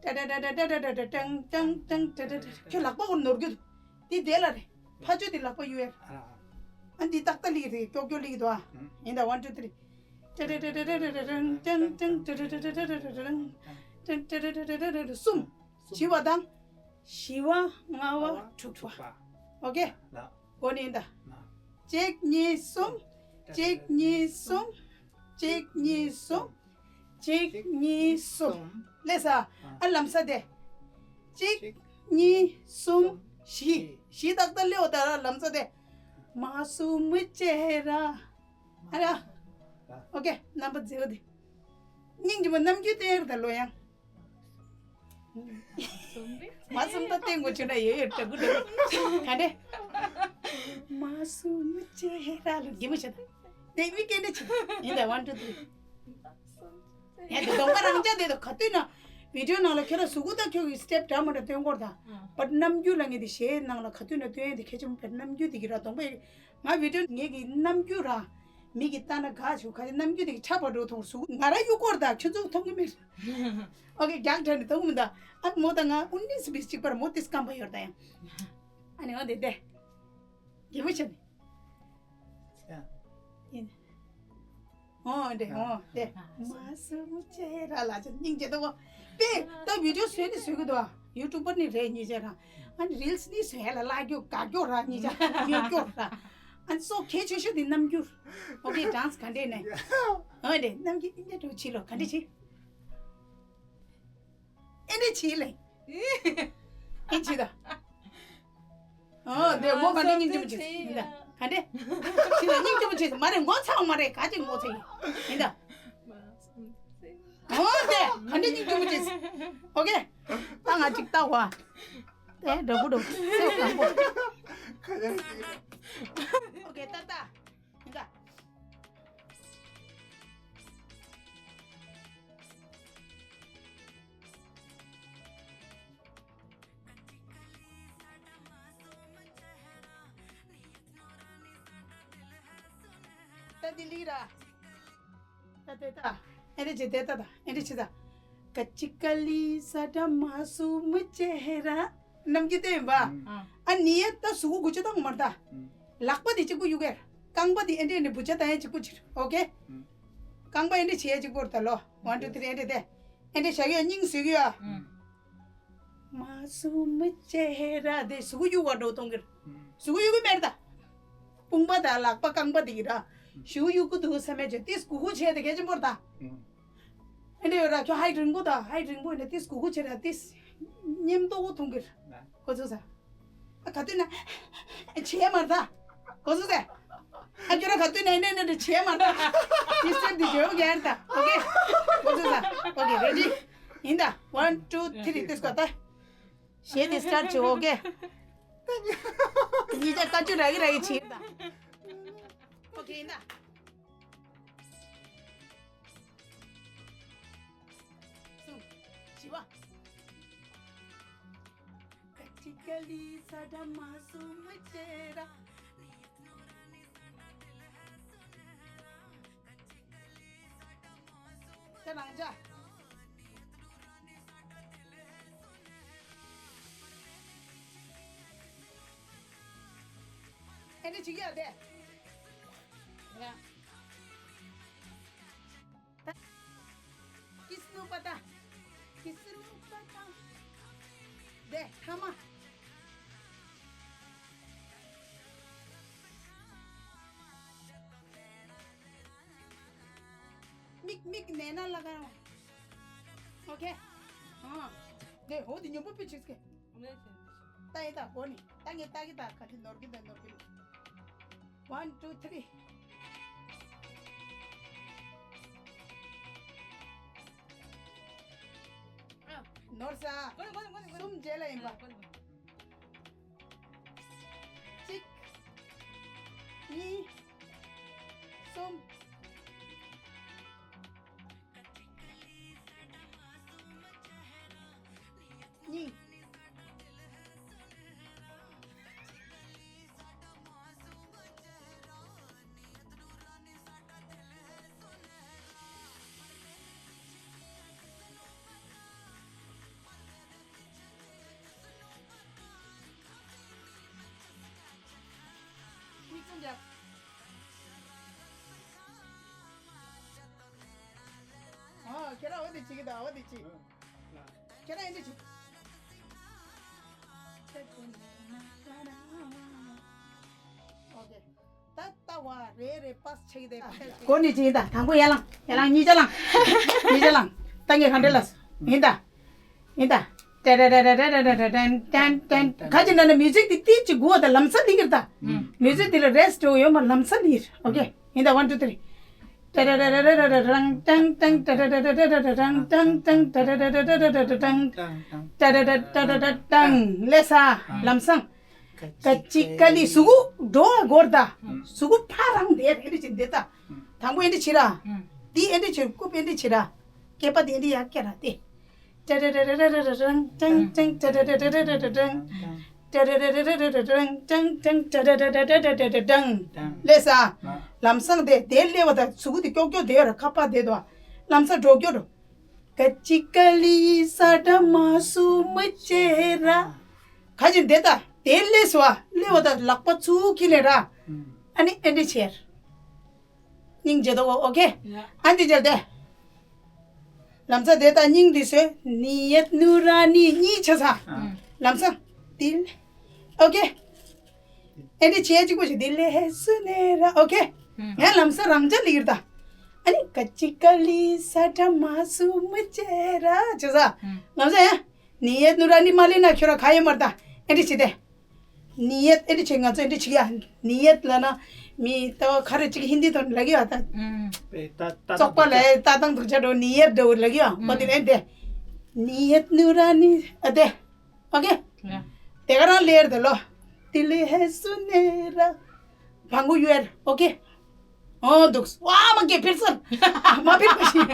ཏྲ་ཏྲ་ཏྲ་ཏྲ་ཏྲ་ཏྲ་ཏྲ་ཏྲང་ཏྲང་ཏྲང་ཏྲ་ཏྲ་ཏྲ། ཁྱོད་ལག་པ་ཀོ་ནོར་རྒྱུ་འདུག་འདི་དེ་ལ་རེད། ཕ་ཆོས་དེ་ལག་པ་གཡུག་ཡ། ཨ་འདི་ཏག་ཏག་ལིག་རེད། ཀྱོག་ཀྱོག་ལིག་འདུག་ཨ། ཡིན་ད། One, two, three ཏྲ་ཏྲ་ཏྲ་ཏྲ་ཏྲ་ཏྲ་ཏྲང་ཏྲང་ཏྲང་ཏྲ་ཏྲ་ཏྲ་ཏྲ་ཏྲ་ཏྲ་ཏྲ་ཏྲ་ཏྲ་གསུམ། བྱིས་པ་དང་། བཞི་བ། ལྔ་བ། དྲུག་པ། ཨོ་ཁེ། ལགས། འོ་ནི་ཡིན་ད། ལགས། གཅིག་གཉིས། གསུམ། གཅིག་གཉིས། གསུམ། གཅིག་གཉིས། གསུམ། གཅིག་གཉིས། གསུམ། ལེ་ས། ཨ་ལམ་ས་དེ། གཅིག་གཉིས། གསུམ། བཞི། བཞི་ཏག་ཏག་ལེའོ་ད་ར་ལམ་ས་དེ། མ་སུ་མི་ཅེ་ར། ཨ་ར། ཨོ་ཁེ། རྣམ་པ་མཛེས་པོ་དེ། སྙིང་རྗེ་མོ་རྣམ་འགྱུར་སྟོན་ར་ད་ལོ་ཡང་། མ་སུམ་ད་སྟོན་དགོས་བྱུང་ན་ཡོད་ཡོད་དྲག་གུ་དྲག་གུ། ག་འདྲས། མ་སུམ་ཅེ་ར་ལ་གི་མོ་བྱེད་ད། དེ་མི་སྐད་འདྲ་བྱེད་ད། ཡིན་ད། One, two, three ཡ་དེ་གདོང་པ་རང་ཅག་དེ་ད་ག་དུས་ན་བི་ཌིའོ་ནང་ལ་ཁྱོད་ར་གཟུགས་པོ་ད་ཁྱོད་ཀྱི་སི་ཊེབ་འདྲ་མ་འདྲ་སྟོན་དགོས་ར་ད། བཊ་རྣམ་འགྱུར་ལ་ངས་དེ་གཞས་ནང་ལ་ག་དུས་ན་སྟོན་ཡ་དེ་གལ་ཆེན་པོ་བཊ་རྣམ་འགྱུར་དེ་གི་ར་གདོང་པ་ཡི། ང་བི་ཌིའོ་ངེད་ཀྱི་རྣམ་འགྱུར་ར། མིག་གིས་ལྟ་ན་དགའ་བྱུང་། ཁ་ཅིག་རྣམ་འགྱུར་དེ་གི་ཆགས་པ་འགྲོ་ཐོང་གཟུགས་ང་ར་གཡུག་སྐོར་དང་ཁྱོད་ཚོ་མཐོང་གི་མེད། ཨོ་ཁེ། རྒྱག་དྲན་ནས་མཐོང་གི་མི་འདུག་ཨ་མོ་དང་ང་ཨུན་ནིས་བིས་གཅིག་པར་མོ་ཏིས་སྐམ་པ་ཡོད་ད་ཡང་། ཨ་ནི་ཨོ་དེ་དེ། རྒྱལ་པོ་བྱས་ནས། ཡིན། ཨོ་དེ་ཨོ་དེ། མ་སུ་མུ་ཅེ་ར་ལ་ཅེ་སྙིང་རྗེ་ད་གོ། པེ་ད་བི་ཌིའོ་བཟོས་ནི་བཟོས་གི་འདུག་ཡུ་ཊུབ་པར་ནི་རེད་གཉིས་ཆ་ར། ཨ་ནི་རིལ་སི་ནི་བཟོས་ཡ་ལ་ལ་རྒྱོ་ག་རྒྱོ་ར་གཉིས་ཆ་ཡོད་རྒྱོ་ར། ཨ་ནི་སོ་གལ་ཆེ་ཤོས་དེ་རྣམ་འགྱུར། ཨོ་ཁེ། ཌན་སི་ག་འདྲས་ནས། ཨོ་དེ་རྣམ་འགྱུར་ཨིན་འདྲས་འགྲོ་བྱེད་ལོ་ག་འདྲས་བྱེད། ཨེ་འདྲས་བྱེད་ལེ། ཨེ་བྱེད་ད། ཨོ་དེ་མོ་ག་འདྲས་སྙིང་རྗེ་མོ་བྱེད་ཡིན་ད། ག་འདྲས། བྱེད་ད་སྙིང་རྗེ་མོ་བྱེད་མ་རེད། ངོ་ཚ་བ་མ་རེད། ག་ཅིག་ངོ་ཚ་ཡིན་ཡིན་ད། ཨོ་དེ་ ག་འདྲ་སྙིང་རྗེ་མོ་བྱེད། ཨོ་ཁེ། ད་ང་ཅིག་ལྟ་བ། དེ་འདྲ་པོ་འདྲ་སེ་དང་པོ། ཁ་ཡ་ཅིག་ཨོ་ཁེ། ད་ད་ཡིན་ད། ད་དེ་ལི་ར། ད་དེ་ད། ཨེ་རེ་ཇེ་དེ་ད་ད། ཨེ་རེ་ཇེ་ད། ཀ་ཅི་ཀ་ལི་ས་ཏྲ་མ་སུ་མུ་ཅེ་ཧེ་ར། ནམ་གྱི་དེ་ཡིན་པ། ཨ་ནི་ཡ་ད་སུ་གུ་གུ་ཅི་ད་མར་ད། ལག་པ་དེ་གཅིག་པུ་གཡུག་གེར། རྐང་པ་དེ་ཨེ་འདྲས་ནི་བུ་ཆ་ད་ཡ་གཅིག་པུ་ཅིར། ཨོ་ཁེ། རྐང་པ་ཨེ་འདྲས་བྱེད་ཡ་གཅིག་པུར་ད་ལོ། ཝན་ཊུ་ཐི་རི་ཨེ་འདྲས་དེ། ཨེ་འདྲས་བཞག་གི་ཡ་སྙིང་བཟོས་གི་ཡ། མ་སུ་མུ་ཅེ་ཧེ་ར་དེ་སུ་གུ་གཡུག་བ་འགྲོ་གཏོང་གིར། སུ་གུ་གཡུག་གི་མེར་ད། དཔུང་པ་དང་ལག་པ་རྐང་པ་དེ་གི་ར། ཞུ་གུ་གཡུག་གུ་འདུག་ས་མེད་ཅེ་ཏིས་གུ་གུ་བྱས་དེ་གལ་ཆེན་པོར་ད། ཨེ་འདྲ་ཡོད་ར་ཁྱོད་ཧའི་རིང་པོ་ད་ཧའི་རིང་པོ་ཡིན་ན་ཏིས་གུ་གུ་བྱས་ར་ཏིས། ཉེམ་ཏོག་གུ་གཏོང་གིར། གོ་ཚོད་ས། ཨ་ག་དུས་ན། བྱས་མར་ད། གོ་ཚོད་ས། ཨ་ཁྱོད་ར་ག་དུས་ན་ཨེ་འདྲས་ཨེ་འདྲས་བྱས་མར་ད། ཏིས་སི་ཊེབ་འདི་བརྗོད་གི་ཡར་ད། ཨོ་ཁེ། གོ་ཚོད་ས། ཨོ་ཁེ། རེ་ཌི། ཡིན་ད། ཝན་ཊུ་ཐི་རི་ཏིས་གོ་ད། གཞས་དེ་སི་ཊར་བྱེད། ཨོ་ཁེ། གཉིས་ཆ་བཀའ་བཀྱོན་རག་གི་རག་གི་བྱེད་ད། ཨོ་ཁེ་ཡིན་ད། གསུམ། བཞི་པ། ཀ་ཅི་ཀ་ལི་ས་ཏྲ་མ་སུ་མུ་ཅེ་ར། ཁྱེད་རང་ཅག་ཨེ་འདྲ་བྱེད་ཀྱི་ཡོད་དེ། ཡ། ད། ཀིས་ནུ་པ་ཏ། ཀིས་ནུ་པ་ཏ། དེ་ཐ་མ། མིག་མིག་ནེ་ན་ལ་ག་རང་། ཨོ་ཁེ། ཨ། དེ་འོ་དེ་ཉོ་པོ་པི་ཆིག་སྐེ། ད་ཡི་ད་གོ་ནི། ད་ངས་ད་གི་ད་ག་དེ་ནོར་གི་ད་ནོར་གི། One, two, three. ནོར་ས། གོ་ནི་གོ་ནི་གོ་ནི་གོ་ནི། གསུམ་རྗེས་ལ་ཡིན་པ། ཨ་གོ་ནི་གོ་ནི། གཅིག་གཉིས། གསུམ། གཉིས། མིག་བཙུམ་རྒྱབ། ཨ། ཁྱེད་རང་འོ་དེ་བྱེད་ཀྱི་ད། འོ་དེ་བྱེད། ཁྱེད་རང་འོ་དེ་བྱེད། ཨོ་ཁེ། ད་ལྟ་བ་རེ་རེ་པཱས་ཆེ་གི་དེ། གོ་ནི་ཅི་ཡིན་ད། དང་པོ་ཡར་ལངས། ཡར་ལངས། གཉིས་ཆ་ལངས། གཉིས་ཆ་ལངས། ད་ངས་ག་འདྲ་ལ། ཡིན་ད། ཡིན་ད། ཏེ་རེ་རེ་རེ་རེ་རེ་རེ་ཏན་ཏན་ཏན་ཏན། ག་ཅི་ན་ན་མིའུ་ཛིག་དེ་ཏིས་ཅིག་གུ་བ་ད་ལམ་སང་འདི་གིར་ད། མིའུ་ཛིག་དེ་ལ་རེ་སི་ཊི་ཡོད་མ་ལམ་སང་འདི་གིར། ཨོ་ཁེ། ཡིན་ད། One, two, three. ཏེ་རེ་རེ་རེ་རེ་རེ་རང་ཏང་ཏང་། ཏེ་རེ་རེ་རེ་རེ་རེ་རང་ཏང་ཏང་། ཏེ་རེ་རེ་རེ་རེ་རེ་རང་ཏང་ཏང་། ཏེ་རེ་རེ་རེ་རེ་རང་ཏང་ཏང་། ལེ་ས། ལམ་སང་། ཀ་ཅི་ཀ་ལི། གཟུགས་པོ་འགྲོ་བ་སྐོར་ད། གཟུགས་པོ་ཕར་རང་དེ་ཨེ་འདྲ་བྱེད་འདི་ད། དང་པོ་ཨེ་འདྲ་བྱེད་ར། འདི་ཨེ་འདྲ་བྱེད། རྐུབ་ཨེ་འདྲ་བྱེད་ར། སྐེད་པ་དེ་ཨེ་འདྲ་ཡར་བཀྱག་ར་དེ། ཏེ་རེ་རེ་རེ་རེ་རེ་རང་ཏང་ཏང་། ཏེ་རེ་རེ་རེ་རེ་རེ་རང་ཏང་ཏང་། ཏེ་རེ་རེ་རེ་རེ་རེ་རང་ཏང་ཏང་། ཏེ་རེ་རེ་རེ་རེ་རེ་རང་ཏང་ཏང་། ལེ་ས། ལམ་སང་དེ་དེ་སླེབས་པ་ད་གཟུགས་པོ་དེ་ཀྱོག་ཀྱོག་དེ་ཡོད་ར། ཁ་པར་དེ་དོ། ལམ་སང་འགྲོ་ཀྱོག་འགྲོ། ཀ་ཅི་ཀ་ལི་ས་ཏྲ་མ་སུ་མུ་ཅེ་ར། ག་ཅི་འདི་ད་དེ་སླེབས་སོ། སླེབས་པ་ད་ལག་པ་ཚུར་ཁྱེར་ལེ་ར། ཨ་ནི་ཨེ་འདྲ་བྱེད། སྙིང་རྗེ་དོ། ཨོ་ཁེ། ཡ། ཨ་འདི་བྱས་ཏེ། ལམ་སང་དེ་ད་སྙིང་འདི་སོས། ནི་ཡེད་ནུ་ར་ནི་གཉིས་ཆ་ས། ལམ་སང་དེ། ཨོ་ཁེ། ཨེ་འདྲ་བྱེད་ཡ་གཅིག་པོ་ཞིག་དེ་ལེ་སུ་ནེ་ར། ཨོ་ཁེ། ཡ། ལམ་སང་རང་འཇགས་ལི་གིར་ད། ཨ་ནི་ཀ་ཅི་ཀ་ལི་ས་ཏྲ་མ་སུ་མུ་ཅེ་ར་བྱས་ས། ལམ་སང་ཡ། ནི་ཡེད་ནུ་ར་ནི་མ་ལེ་ན་ཁྱོད་ར་ག་ཡེ་མར་ད། ཨེ་འདྲ་བྱེད་དེ། ནི་ཡེད་ཨེ་འདྲ་བྱེད། ང་ཚོ་ཨེ་འདྲ་བྱེད་ཡ། ནི་ཡེད་ལ་ན། མི་ལྟ་བ་ག་རེ་གཅིག་ཧིན་དི་དོན་ལ་གི་ཡོད་ད། ཨེ་ད་ད་བཙོག་པ་ལ་ད་དང་དུག་ཆ་འགྲོ་ནི་ཡེར་འགྲོ་ལ་གི་ཡོད་ཁོ་དེ་ལ་ཨེ་དེ། ནི་ཡེད་ནུ་ར་ནི་ཨ་དེ། ཨོ་ཁེ། དེ་ག་རང་ལེར་དེ་ལོ། དི་ལི་ཧེ་སུ་ནེ་ར། བང་གུ་ཡོད། ཨོ་ཁེ། ཨོ་འདུག་ཝ་མ་གེ་ཕིར་སོན། མ་ཕིར་པ་ཞིག་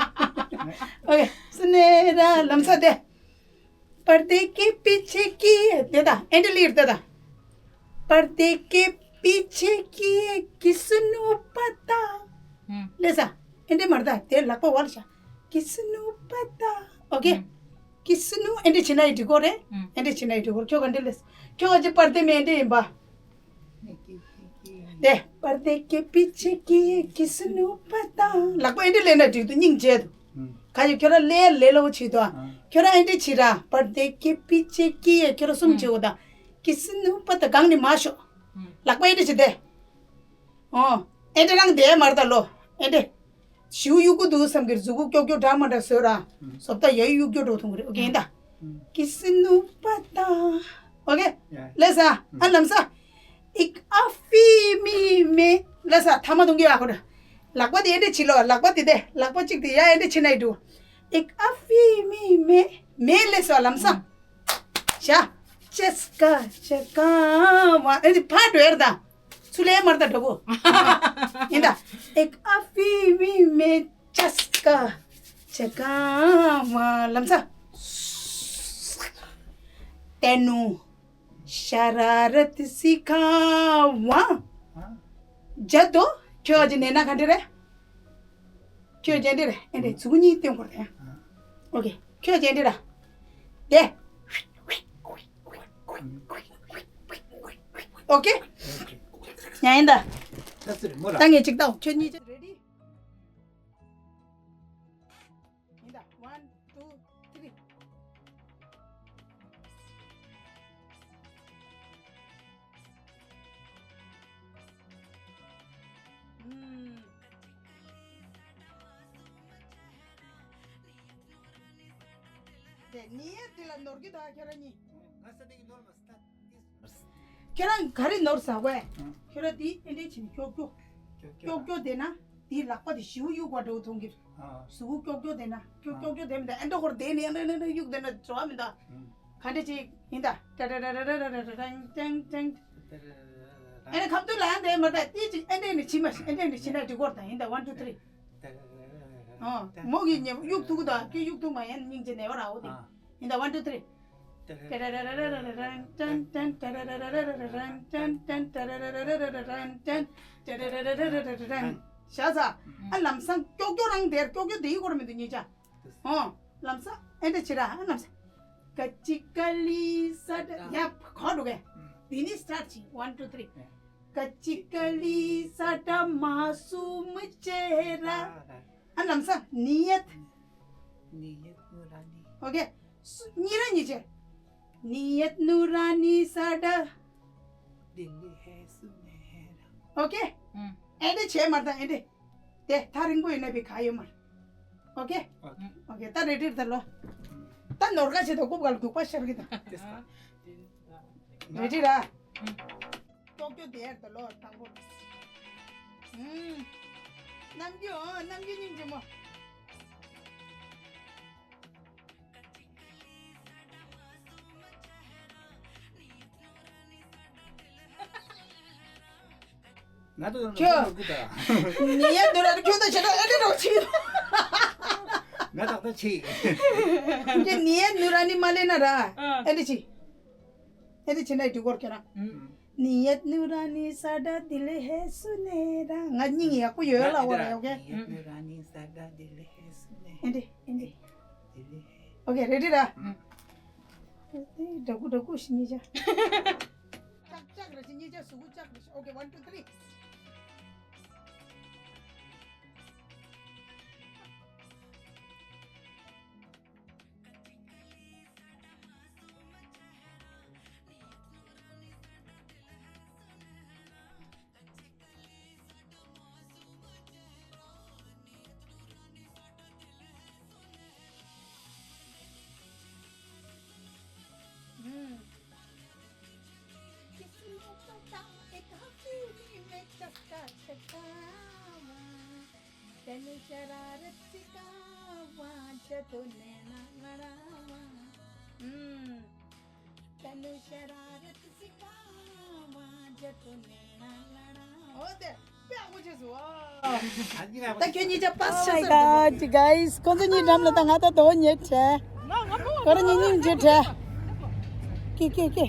ཨོ་ཁེ། སུ་ནེ་ར་ལམ་ས་དེ། पर्दे के पीछे की དེ་ད་ཨེ་འདྲ་ལེར་དེ་ད། पर्दे के पीछे की किसनू पता ལེ་ས། ཨེ་འདྲ་མར་ད་དེ་ལག་པ་ཝལ་ཤ། किसनू पता ཨོ་ཁེ། ཀི་སི་ནུ་ཨེ་འདྲ་བྱེད་ན་ཡི་འགྲིག་གོ་རེད། ཨེ་འདྲ་བྱེད་ན་ཡི་འགྲིག་གོ་ཁྱོད་ག་འདྲ་ལས། ཁྱོད་ག་ཅི་པར་དེ་མེ་ཨེ་འདྲ་ཡིན་པ། དེ་པར་དེ་ཀེ་པི་ཆེ་ཀི་ཀི་སི་ནུ་པ་ཏང་ལག་པ་ཨེ་འདྲ་ལེན་ན་འགྲིག་འདུག་སྙིང་རྗེ་འདུག་ག་ཅི་ཁྱོད་ར་ལས་ལས་ལོ་བྱེད་དོ། ཁྱོད་ར་ཨེ་འདྲ་བྱེད་ར་པར་དེ་ཀེ་པི་ཆེ་ཀི་ཡ་ཁྱོད་ར་གསུམ་བྱེད་འོ་ད། ཀི་སི་ནུ་པ་ཏང་གང་ནི་མ་ཤོག་ལག་པ་ཨེ་འདྲ་བྱེད་དེ། ཨོ། ཨེ་འདྲ་རང་དེ་མར་ད་ལོ། ཨེ་འདྲ། ཞིའུ་གཡུག་གུ་འདུག་བསམ་གྱི་གཟུགས་གུ་ཀྱོག་ཀྱོག་འདྲ་མ་འདྲ་བཟོས་ར། ཨུམ། བཟོ་ལྟ་ཡ་གཡུག་ཀྱོག་འགྲོ་ཐུང་གི་རེད། ཨོ་ཁེ་ཡིན་ད། ཨུམ། ཀི་སི་ནུ་པ་ཏང་། ཨོ་ཁེ། ཡ། ལེ་ས། ཨ་ལམ་ས། ཨིག་ཨ་ཕི་མི་མེ། ལེ་ས་ཐ་མ་ཐུང་གི་ཡ་ཁོ་ར། ལག་པ་དེ་ཨེ་འདྲ་བྱེད་ལོ། ལག་པ་དེ་དེ་ལག་པ་གཅིག་དེ་ཡ་ཨེ་འདྲ་བྱེད་ན་ཡི་འགྲོ། ཨིག་ཨ་ཕི་མི་མེ། མེ་ལེ་ས་ལམ་ས། ཨུམ། ཤ། ཅེས་ཀ་ཅེ་ཀ་མ་ཨེ་འདྲ་ཕ་འགྲོ་ཡར་ད། ཚུར་ལས་མར་ད་འགྲོ་གོ་ཡིན་ད། एक अभी भी मैं चस्का चका मा लमसा तेनू शरारत सिखावा जदो ཁྱོད་ཀྱི་ནས་ན་ག་འདྲ་རེད། ཁྱོད་ཀྱི་འདྲ་རེད། ཨེ་འདྲ་ཚུགས་གཉིས་སྟོན་གོ་རེད། ཨོ་ཁེ། ཁྱོད་ཀྱི་འདྲ་ར། དེ། ཨོ་ཁེ། ཡ་ཡིན་ད། ད་ཚིར་མོ་ལ། ད་ངས་གཅིག་ལྟ་ཁྱོད་གཉིས་ཀྱི་རེ་ཌི། ཡིན་ད། One, two, three. ཨུམ། དེ་ནི་དེ་ལ་ནོར་གི་ད་ཁྱོད་ར་གཉིས། ང་ས་དེ་གི་ནོར་མ་སྟ། ཁྱོད་རང་ག་རེ་ནོར་ཟ་བས། ཨང་། ཁྱོད་རང་དེ་ཨེ་འདྲས་བྱིན་ཀྱོག་ཀྱོག་ཀྱོག་ཀྱོག་ཀྱོག་དེ་ན་དེའི་ལག་པ་དེ་ཞིའུ་གཡུག་པ་འདྲ་བོ་མཐོང་གི། ཨ། ཟུག་ཀྱོག་ཀྱོག་དེ་ན་ཀྱོག་ཀྱོག་ཀྱོག་དེ་མི་འདུག་ཨེ་འདྲ་ཧོར་དེ་ནི་ཨེ་འདྲ་ཨེ་འདྲ་གཡུག་དེ་ན་བྲོ་བ་མི་འདུག་ཨང་། ག་འདྲ་ཅིག་ཡིན་ད། ཏ་ར་ར་ར་ར་ར་ར་ར་ཏྲེང་ཏྲེང་ཏྲེང་། ཨེ་འདྲ་ཁམ་དུ་ལ་ཨེ་འདྲ་མ་ད་དེ་ཅིག་ཨེ་འདྲ་ནི་བྱིན་མ་ཤེས། ཨེ་འདྲ་ནི་བྱིན་ན་འགྲིག་གོ་ད་ཡིན་ད། One, two, three. ཨོ། མོ་གིས་ཉེ་གཡུག་ཐུག་ད་ཁྱོད་གཡུག་ཐུག་མ་ཡན་སྙིང་རྗེ་ནེ་བ་ར་འོ་དེ། ཨ། ཡིན་ད། One, two, three. བྱས་ཙང་ཨ་ལམ་སང་ཀྱོག་ཀྱོག་རང་དེར་ཀྱོག་ཀྱོག་དེ་ཡི་སྐོར་མི་འདུག་ཉེ་ཆ། ཨོ། ལམ་སང་ཨེ་འདྲ་བྱེད་ར་ཨ་ལམ་སང་། ཀ་ཅི་ཀ་ལི་ས་ཏྲ་ཡ་གོ་འགྲོ་གས། དེ་ནི་སི་ཊར་བྱེད། One, two, three. ཀ་ཅི་ཀ་ལི་ས་ཏྲ་མ་སུ་མི་ཅེ་ར། ཨ་ལམ་སང་ནི་ཡད། ནི་ཡད་ནུ་ར་ནི། ཨོ་ཁེ། སུ་ཉི་ར་ཉི་ཅེ། ནི་ཡད་ནུ་ར་ནི་ས་ཏྲ། དི་ལི་ཧེ་སུ་ནེ་ར། ཨོ་ཁེ། ཨུམ། ཨེ་འདྲ་བྱས་མར་དང་ཨེ་འདྲ། དེ་ཐག་རིང་པོ་ཡིན་ན་བི་ག་ཡོད་མར། ཨོ་ཁེ། ཨོ་ཁེ། ཨོ་ཁེ། ད་རེ་ཌི་རེད་ད་ལོ། ད་ནོར་ག་བྱེད་དོ་རྐུབ་ག་ལ་སྡུག་པ་ཤར་གི་ད། རེ་ཌི་ར། ཨུམ། ཀྱོག་ཀྱོག་དེ་ཡར་ད་ལོ་དང་པོ། ཨུམ། རྣམ་འགྱུར་ཨོ་རྣམ་འགྱུར་སྙིང་རྗེ་མོ། ང་ཚོ་ཁྱོད། ཁྱོད་ཀྱི་ད། ནི་ཡ་ནུ་ར་ནི་ཁྱོད་ད་བྱེད་ད་ཨེ་འདྲ་རོགས་ཆི། ང་ད་ད་ཆི། ཁྱོད་ནི་ཡ་ནུ་ར་ནི་མ་ལེན་ན་ར། ཨ། ཨེ་འདྲ་ཆི། ཨེ་འདྲ་ཆི་ན་འདི་སྐོར་ཁྱོད་རང་། ཨུམ། ནི་ཡ་ནུ་ར་ནི་ས་ད་དི་ལི་ཧེ་སུ་ནེ་ར། ང་སྙིང་ཡག་པོ་ཡོད་ལ་འོ་ར་ཡོ་གེ། ནི་ཡ་ནུ་ར་ནི་ས་ད་དི་ལི་ཧེ་སུ་ནེ། ཨེ་འདྲ་ཨེ་འདྲ། དི་ལི་ཧེ། ཨོ་ཁེ། རེ་ཌི་ར། ཨུམ། ཨེ་འདྲ་གུ་འདྲ་གུ་ཞིག་ཉེ་ཆ། ཅག་ཅག་རེ་ཞིག་ཉེ་ཆ་ཟུག་གུ་ཅག་རེ་ཞིག་ཨོ་ཁེ། One, two, three. हम्म। किस्मत का एक हकीम में शरारत सिखावां, जदों नैना लड़ावां। हम्म। तैनू शरारत सिखावां, जदों नैना लड़ावां। ཨོ་དེ་དཔེ་ཡག་པོ་བྱས་སོང་། ད་ཁྱོད་གཉིས་ཆ་པཱས་ཆགས་ཀ་ཅི་གཱིས། ཁོང་ཚོ་གཉིས་འགྲམ་ལ་ད་ང་ད་དོ་ཉེ་བྱས། ཁོ་རང་གཉིས་གཉིས་བྱས་བྲལ། ཀེ་ཀེ་ཀེ།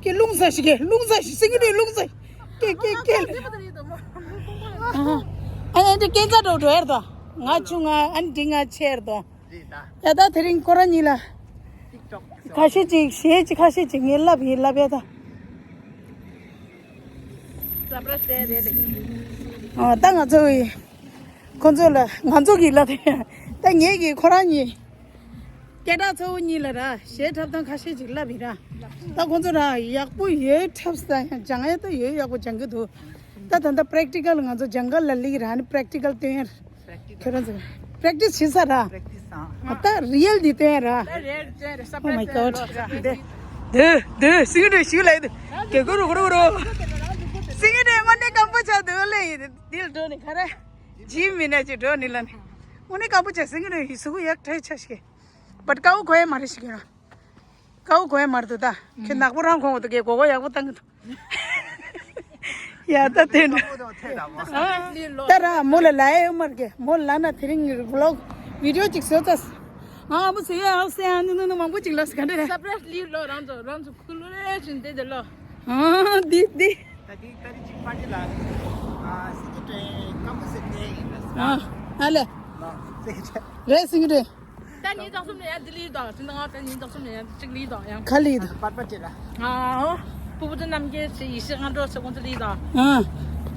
ཀེ་རླུང་ཟ་ཞིག་ཀེ་རླུང་ཟ་ཞིག་སེང་གེ་རླུང་ཟ་ཞིག་ཀེ་ཀེ་ཀེ། ཨ་ཨ་འདི་སྐད་ཆ་འགྲོ་འགྲོ་ཡར་དོ། ང་ཆུང་ང་ཨ་ནི་འདི་ང་ཆེར་དོ། རེད་ད། ཡ་ད་དེ་རིང་ཁོ་རང་གཉིས་ལ་ཁ་ཤས་ཅིག་གཞས་ཅིག་ཁ་ཤས་ཅིག་ངས་ལབ་ཡིན་ལབ་ཡ་ད། ཨ་ད་ང་ཚོ་ཡི་ཁོ་ཚོ་ལ་ང་ཚོ་གི་ལབ་ཡ་ད་ངས་གི་ཁོ་རང་གཉིས་སྐད་གྲགས་ཚ་བོ་གཉིས་ལ་ར་གཞས་འཁྲབ་སྟངས་ཁ་ཤས་ཅིག་ལབ་ཡིན་ར། ད་ཁོ་ཚོ་ར་ཡག་པོ་ཡོད་འཁྲབ་ས་ཡང་སྦྱང་ཡ་ད་ཡོད་ཡག་པོ་སྦྱང་གི་འདུག་ད་ད་ད་པྲེག་ཊི་ཀལ་ང་ཚོ་སྦྱང་ག་ལ་ལིག་ར་ནི་པྲེག་ཊི་ཀལ་སྟོན་ཡ་ར། ཁྱོད་རང་ཚོ་པྲེག་ཊི་སི་བྱེད་ས་ར། ཨ་ད་རི་ཡལ་འདི་སྟོན་ར། Oh my god. འདི་འདི་སིང་རེ་ཞུ་ལ་འདི་གེ་གུ་རུ་གུ་རུ་གུ་རུ། སིང་རེ་དངོས་གནས་སྐམ་པོ་ཆགས་འདུག་ལེ། འདི་ལ་འགྲོ་ནི་ག་རེ། ཇིམ་མི་ན་ཅི་འགྲོ་ནི་ལ་ནི། དངོས་གནས་སྐམ་པོ་ཆགས། སིང་རེ་ཡི་གཟུགས་ཡག་ཐག་ཆགས་ཤིག་གེ། བཊ་ཀའུ་གོ་ཡ་མ་རེད་ཤིག་གེ་ར། ཀའུ་གོ་ཡ་མ་རེད་འདུག་ད་ཁྱོད་ནག་པོ་རང་ཁོང་འདུག་གེ་གོ་གོ་ཡག་པོ་བཏང་གི་འདུག་ཡ་ད་དེ་འདྲ། ད་ར་མོ་ལ་ལ་ཡ་མར་གེ་མོ་ལ་ན་དེ་རིང་བི་ལོག་བི་ཌི་ཡོ་ཅིག་བཟོ་ཙ། ཨ་མོ་སེ་ཡ་ཨ་སེ་ཨ་ནི་ནི་ནི་མང་པོ་ཅིག་ལ་སི་ག་འདྲ་རེད། སབ་རེས་ལི་ལོ་རང་ཚོ་རང་ཚོ་ཁུ་ལུ་རེ་བཞིན་དེ་དེ་ལོ། ཨ་འདི་འདི། ད་འདི་ད་རི་ཅིག་པར་ཏི་ལ། ཨ་སི་ཀི་ཏྲེ་ཀམ་པོ་སི་ཏེ་ཡིན་ལ་སི་ཨ་ཨ་ལེ། སི་ཀི་ཏྲེ་རེད་སི་ཀི་ཏྲེ། ད་ཉིན་ཙག་གསུམ་ནས་ཡར་ལྡི་ལི་དང་དེ་ནང་ད་ཉིན་ཙག་གསུམ་ནས་ཡར་གཅིག་ལི་དང་ཡང་། ག་ལི་དང་། པར་པ་ཅེ་ལ། ཨ་ཨོ། ཕུ་བོ་ཏི་རྣམ་རྒྱལ་ཚེ་ཡེ་ཤེས་སྔ་དྲོ་ཚེ་ཁོང་ཚོ་ལི་དང་། ཨ་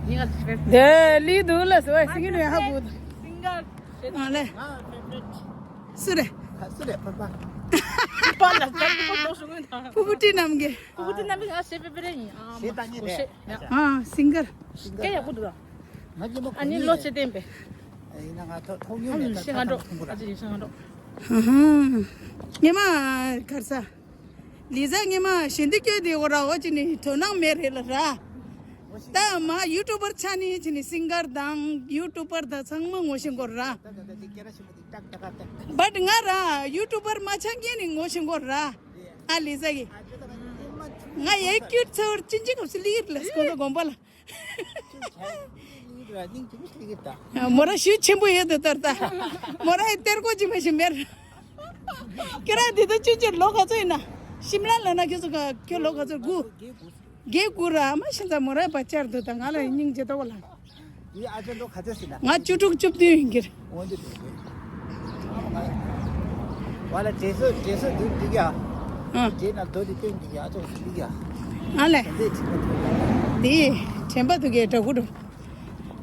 ཉིན་ང་ཚེ་དེ་ལི་དུ་ལ་སོ་ཡ་སི་ཀི་ནས་ཧ་གོ། སིང་གར། ཨ་ལེ། སུ་རེད། སུ་རེད་པར་པ། པར་པ་ལ་ཙག་ཕུ་བོ་ཏི་རྣམ་རྒྱལ། ཕུ་བོ་ཏི་རྣམ་རྒྱལ་ང་ཚེ་པེ་པེ་རེ་ཡིན། ཨ་ཞེ་ད་ཉེ་རེད། ཨ་སིང་གར། སྐད་ཡག་པོ་འདུག་ང་ཉི་མ་ཨ་ནི་ལོ་ཚེ་བརྟན་པས། ཡིན་ན་ང་ཐོ་ཐོག་ཉོས་ཨ་ནི་ནས་ཤེས་ང་འགྲོ། ཨ་ཅེ་ཡིན་ཤེས་ང་འགྲོ། ཉི་མ་གར་ས། ལི་ཟ་ཉི་མ་ཞེ་འདི་སྐྱོད་དེ་འོ་ར་འོ་ཅི་ནི་དོ་སྣང་མེད་རེད་ལ་ར། ད་མ་ཡུ་ཊུ་པར་ཆ་ནི་ཅི་ནི་སིང་གར་དང་ཡུ་ཊུ་པར་དང་ཚང་མ་ངོ་ཤེས་འགོར་ར། བཊ་ང་ར་ཡུ་ཊུ་པར་མ་ཆགས་མཁན་ནི་ངོ་ཤེས་འགོར་ར། ཨ་ལི་ཟ་གི། ང་ཡའི་ཀྱུ་ཊི་ཚོར་ཅི་འཇིག་གབ་སི་ལི་ཡིར་ལ་སྐོ་ཚོ་དགོན་པ་ལ། མོ་ར་ཤུགས་ཆེན་པོ་ཡོད་དོ་ལྟར་ད། མོ་ར་ཡི་གཏེར་སྒོ་ཅི་མ་ཞིག་མེར། ཁྱེད་རང་དེ་ད་ཆུང་ཆེར་ལོ་ག་ཚོད་ཡིན་ན། ཤིམ་ལ་ལ་ན་ཁྱོད་ཚོ་ག་ཁྱོད་ལོ་ག་ཚོད་དགུ། བརྒྱད་དགུ་ར་མ་ཤིན་ཙང་མོ་ར་ཡི་བ་ཅར་དོ་ད་ང་ལ་སྙིང་རྗེ་ཏོག་ལ། ཡི་ཨ་ཅོ་ལོ་ག་ཚོད་ཟིན་ན། ང་བཅུ་དྲུག་བཅུ་བདུན་ཡིན་གྱི་རེད། འོན་ཏེ་དེ་དགོས། ང་ལ་དྲན་གསོ་དྲན་གསོ་འདུག་འདུག་ཡ། ཨ། དེ་ན་རྡོ་དེ་སྟོན་འདུག་ཡ་ཨ་ཅོ་འདུག་ཡ། ཨ་ལས། དེ་ཚེ་ཁྲི་པ་ཐུག་ཡ། དེ་དྲན་པ་འདུག་གས་འདྲ་གུ་འགྲོ།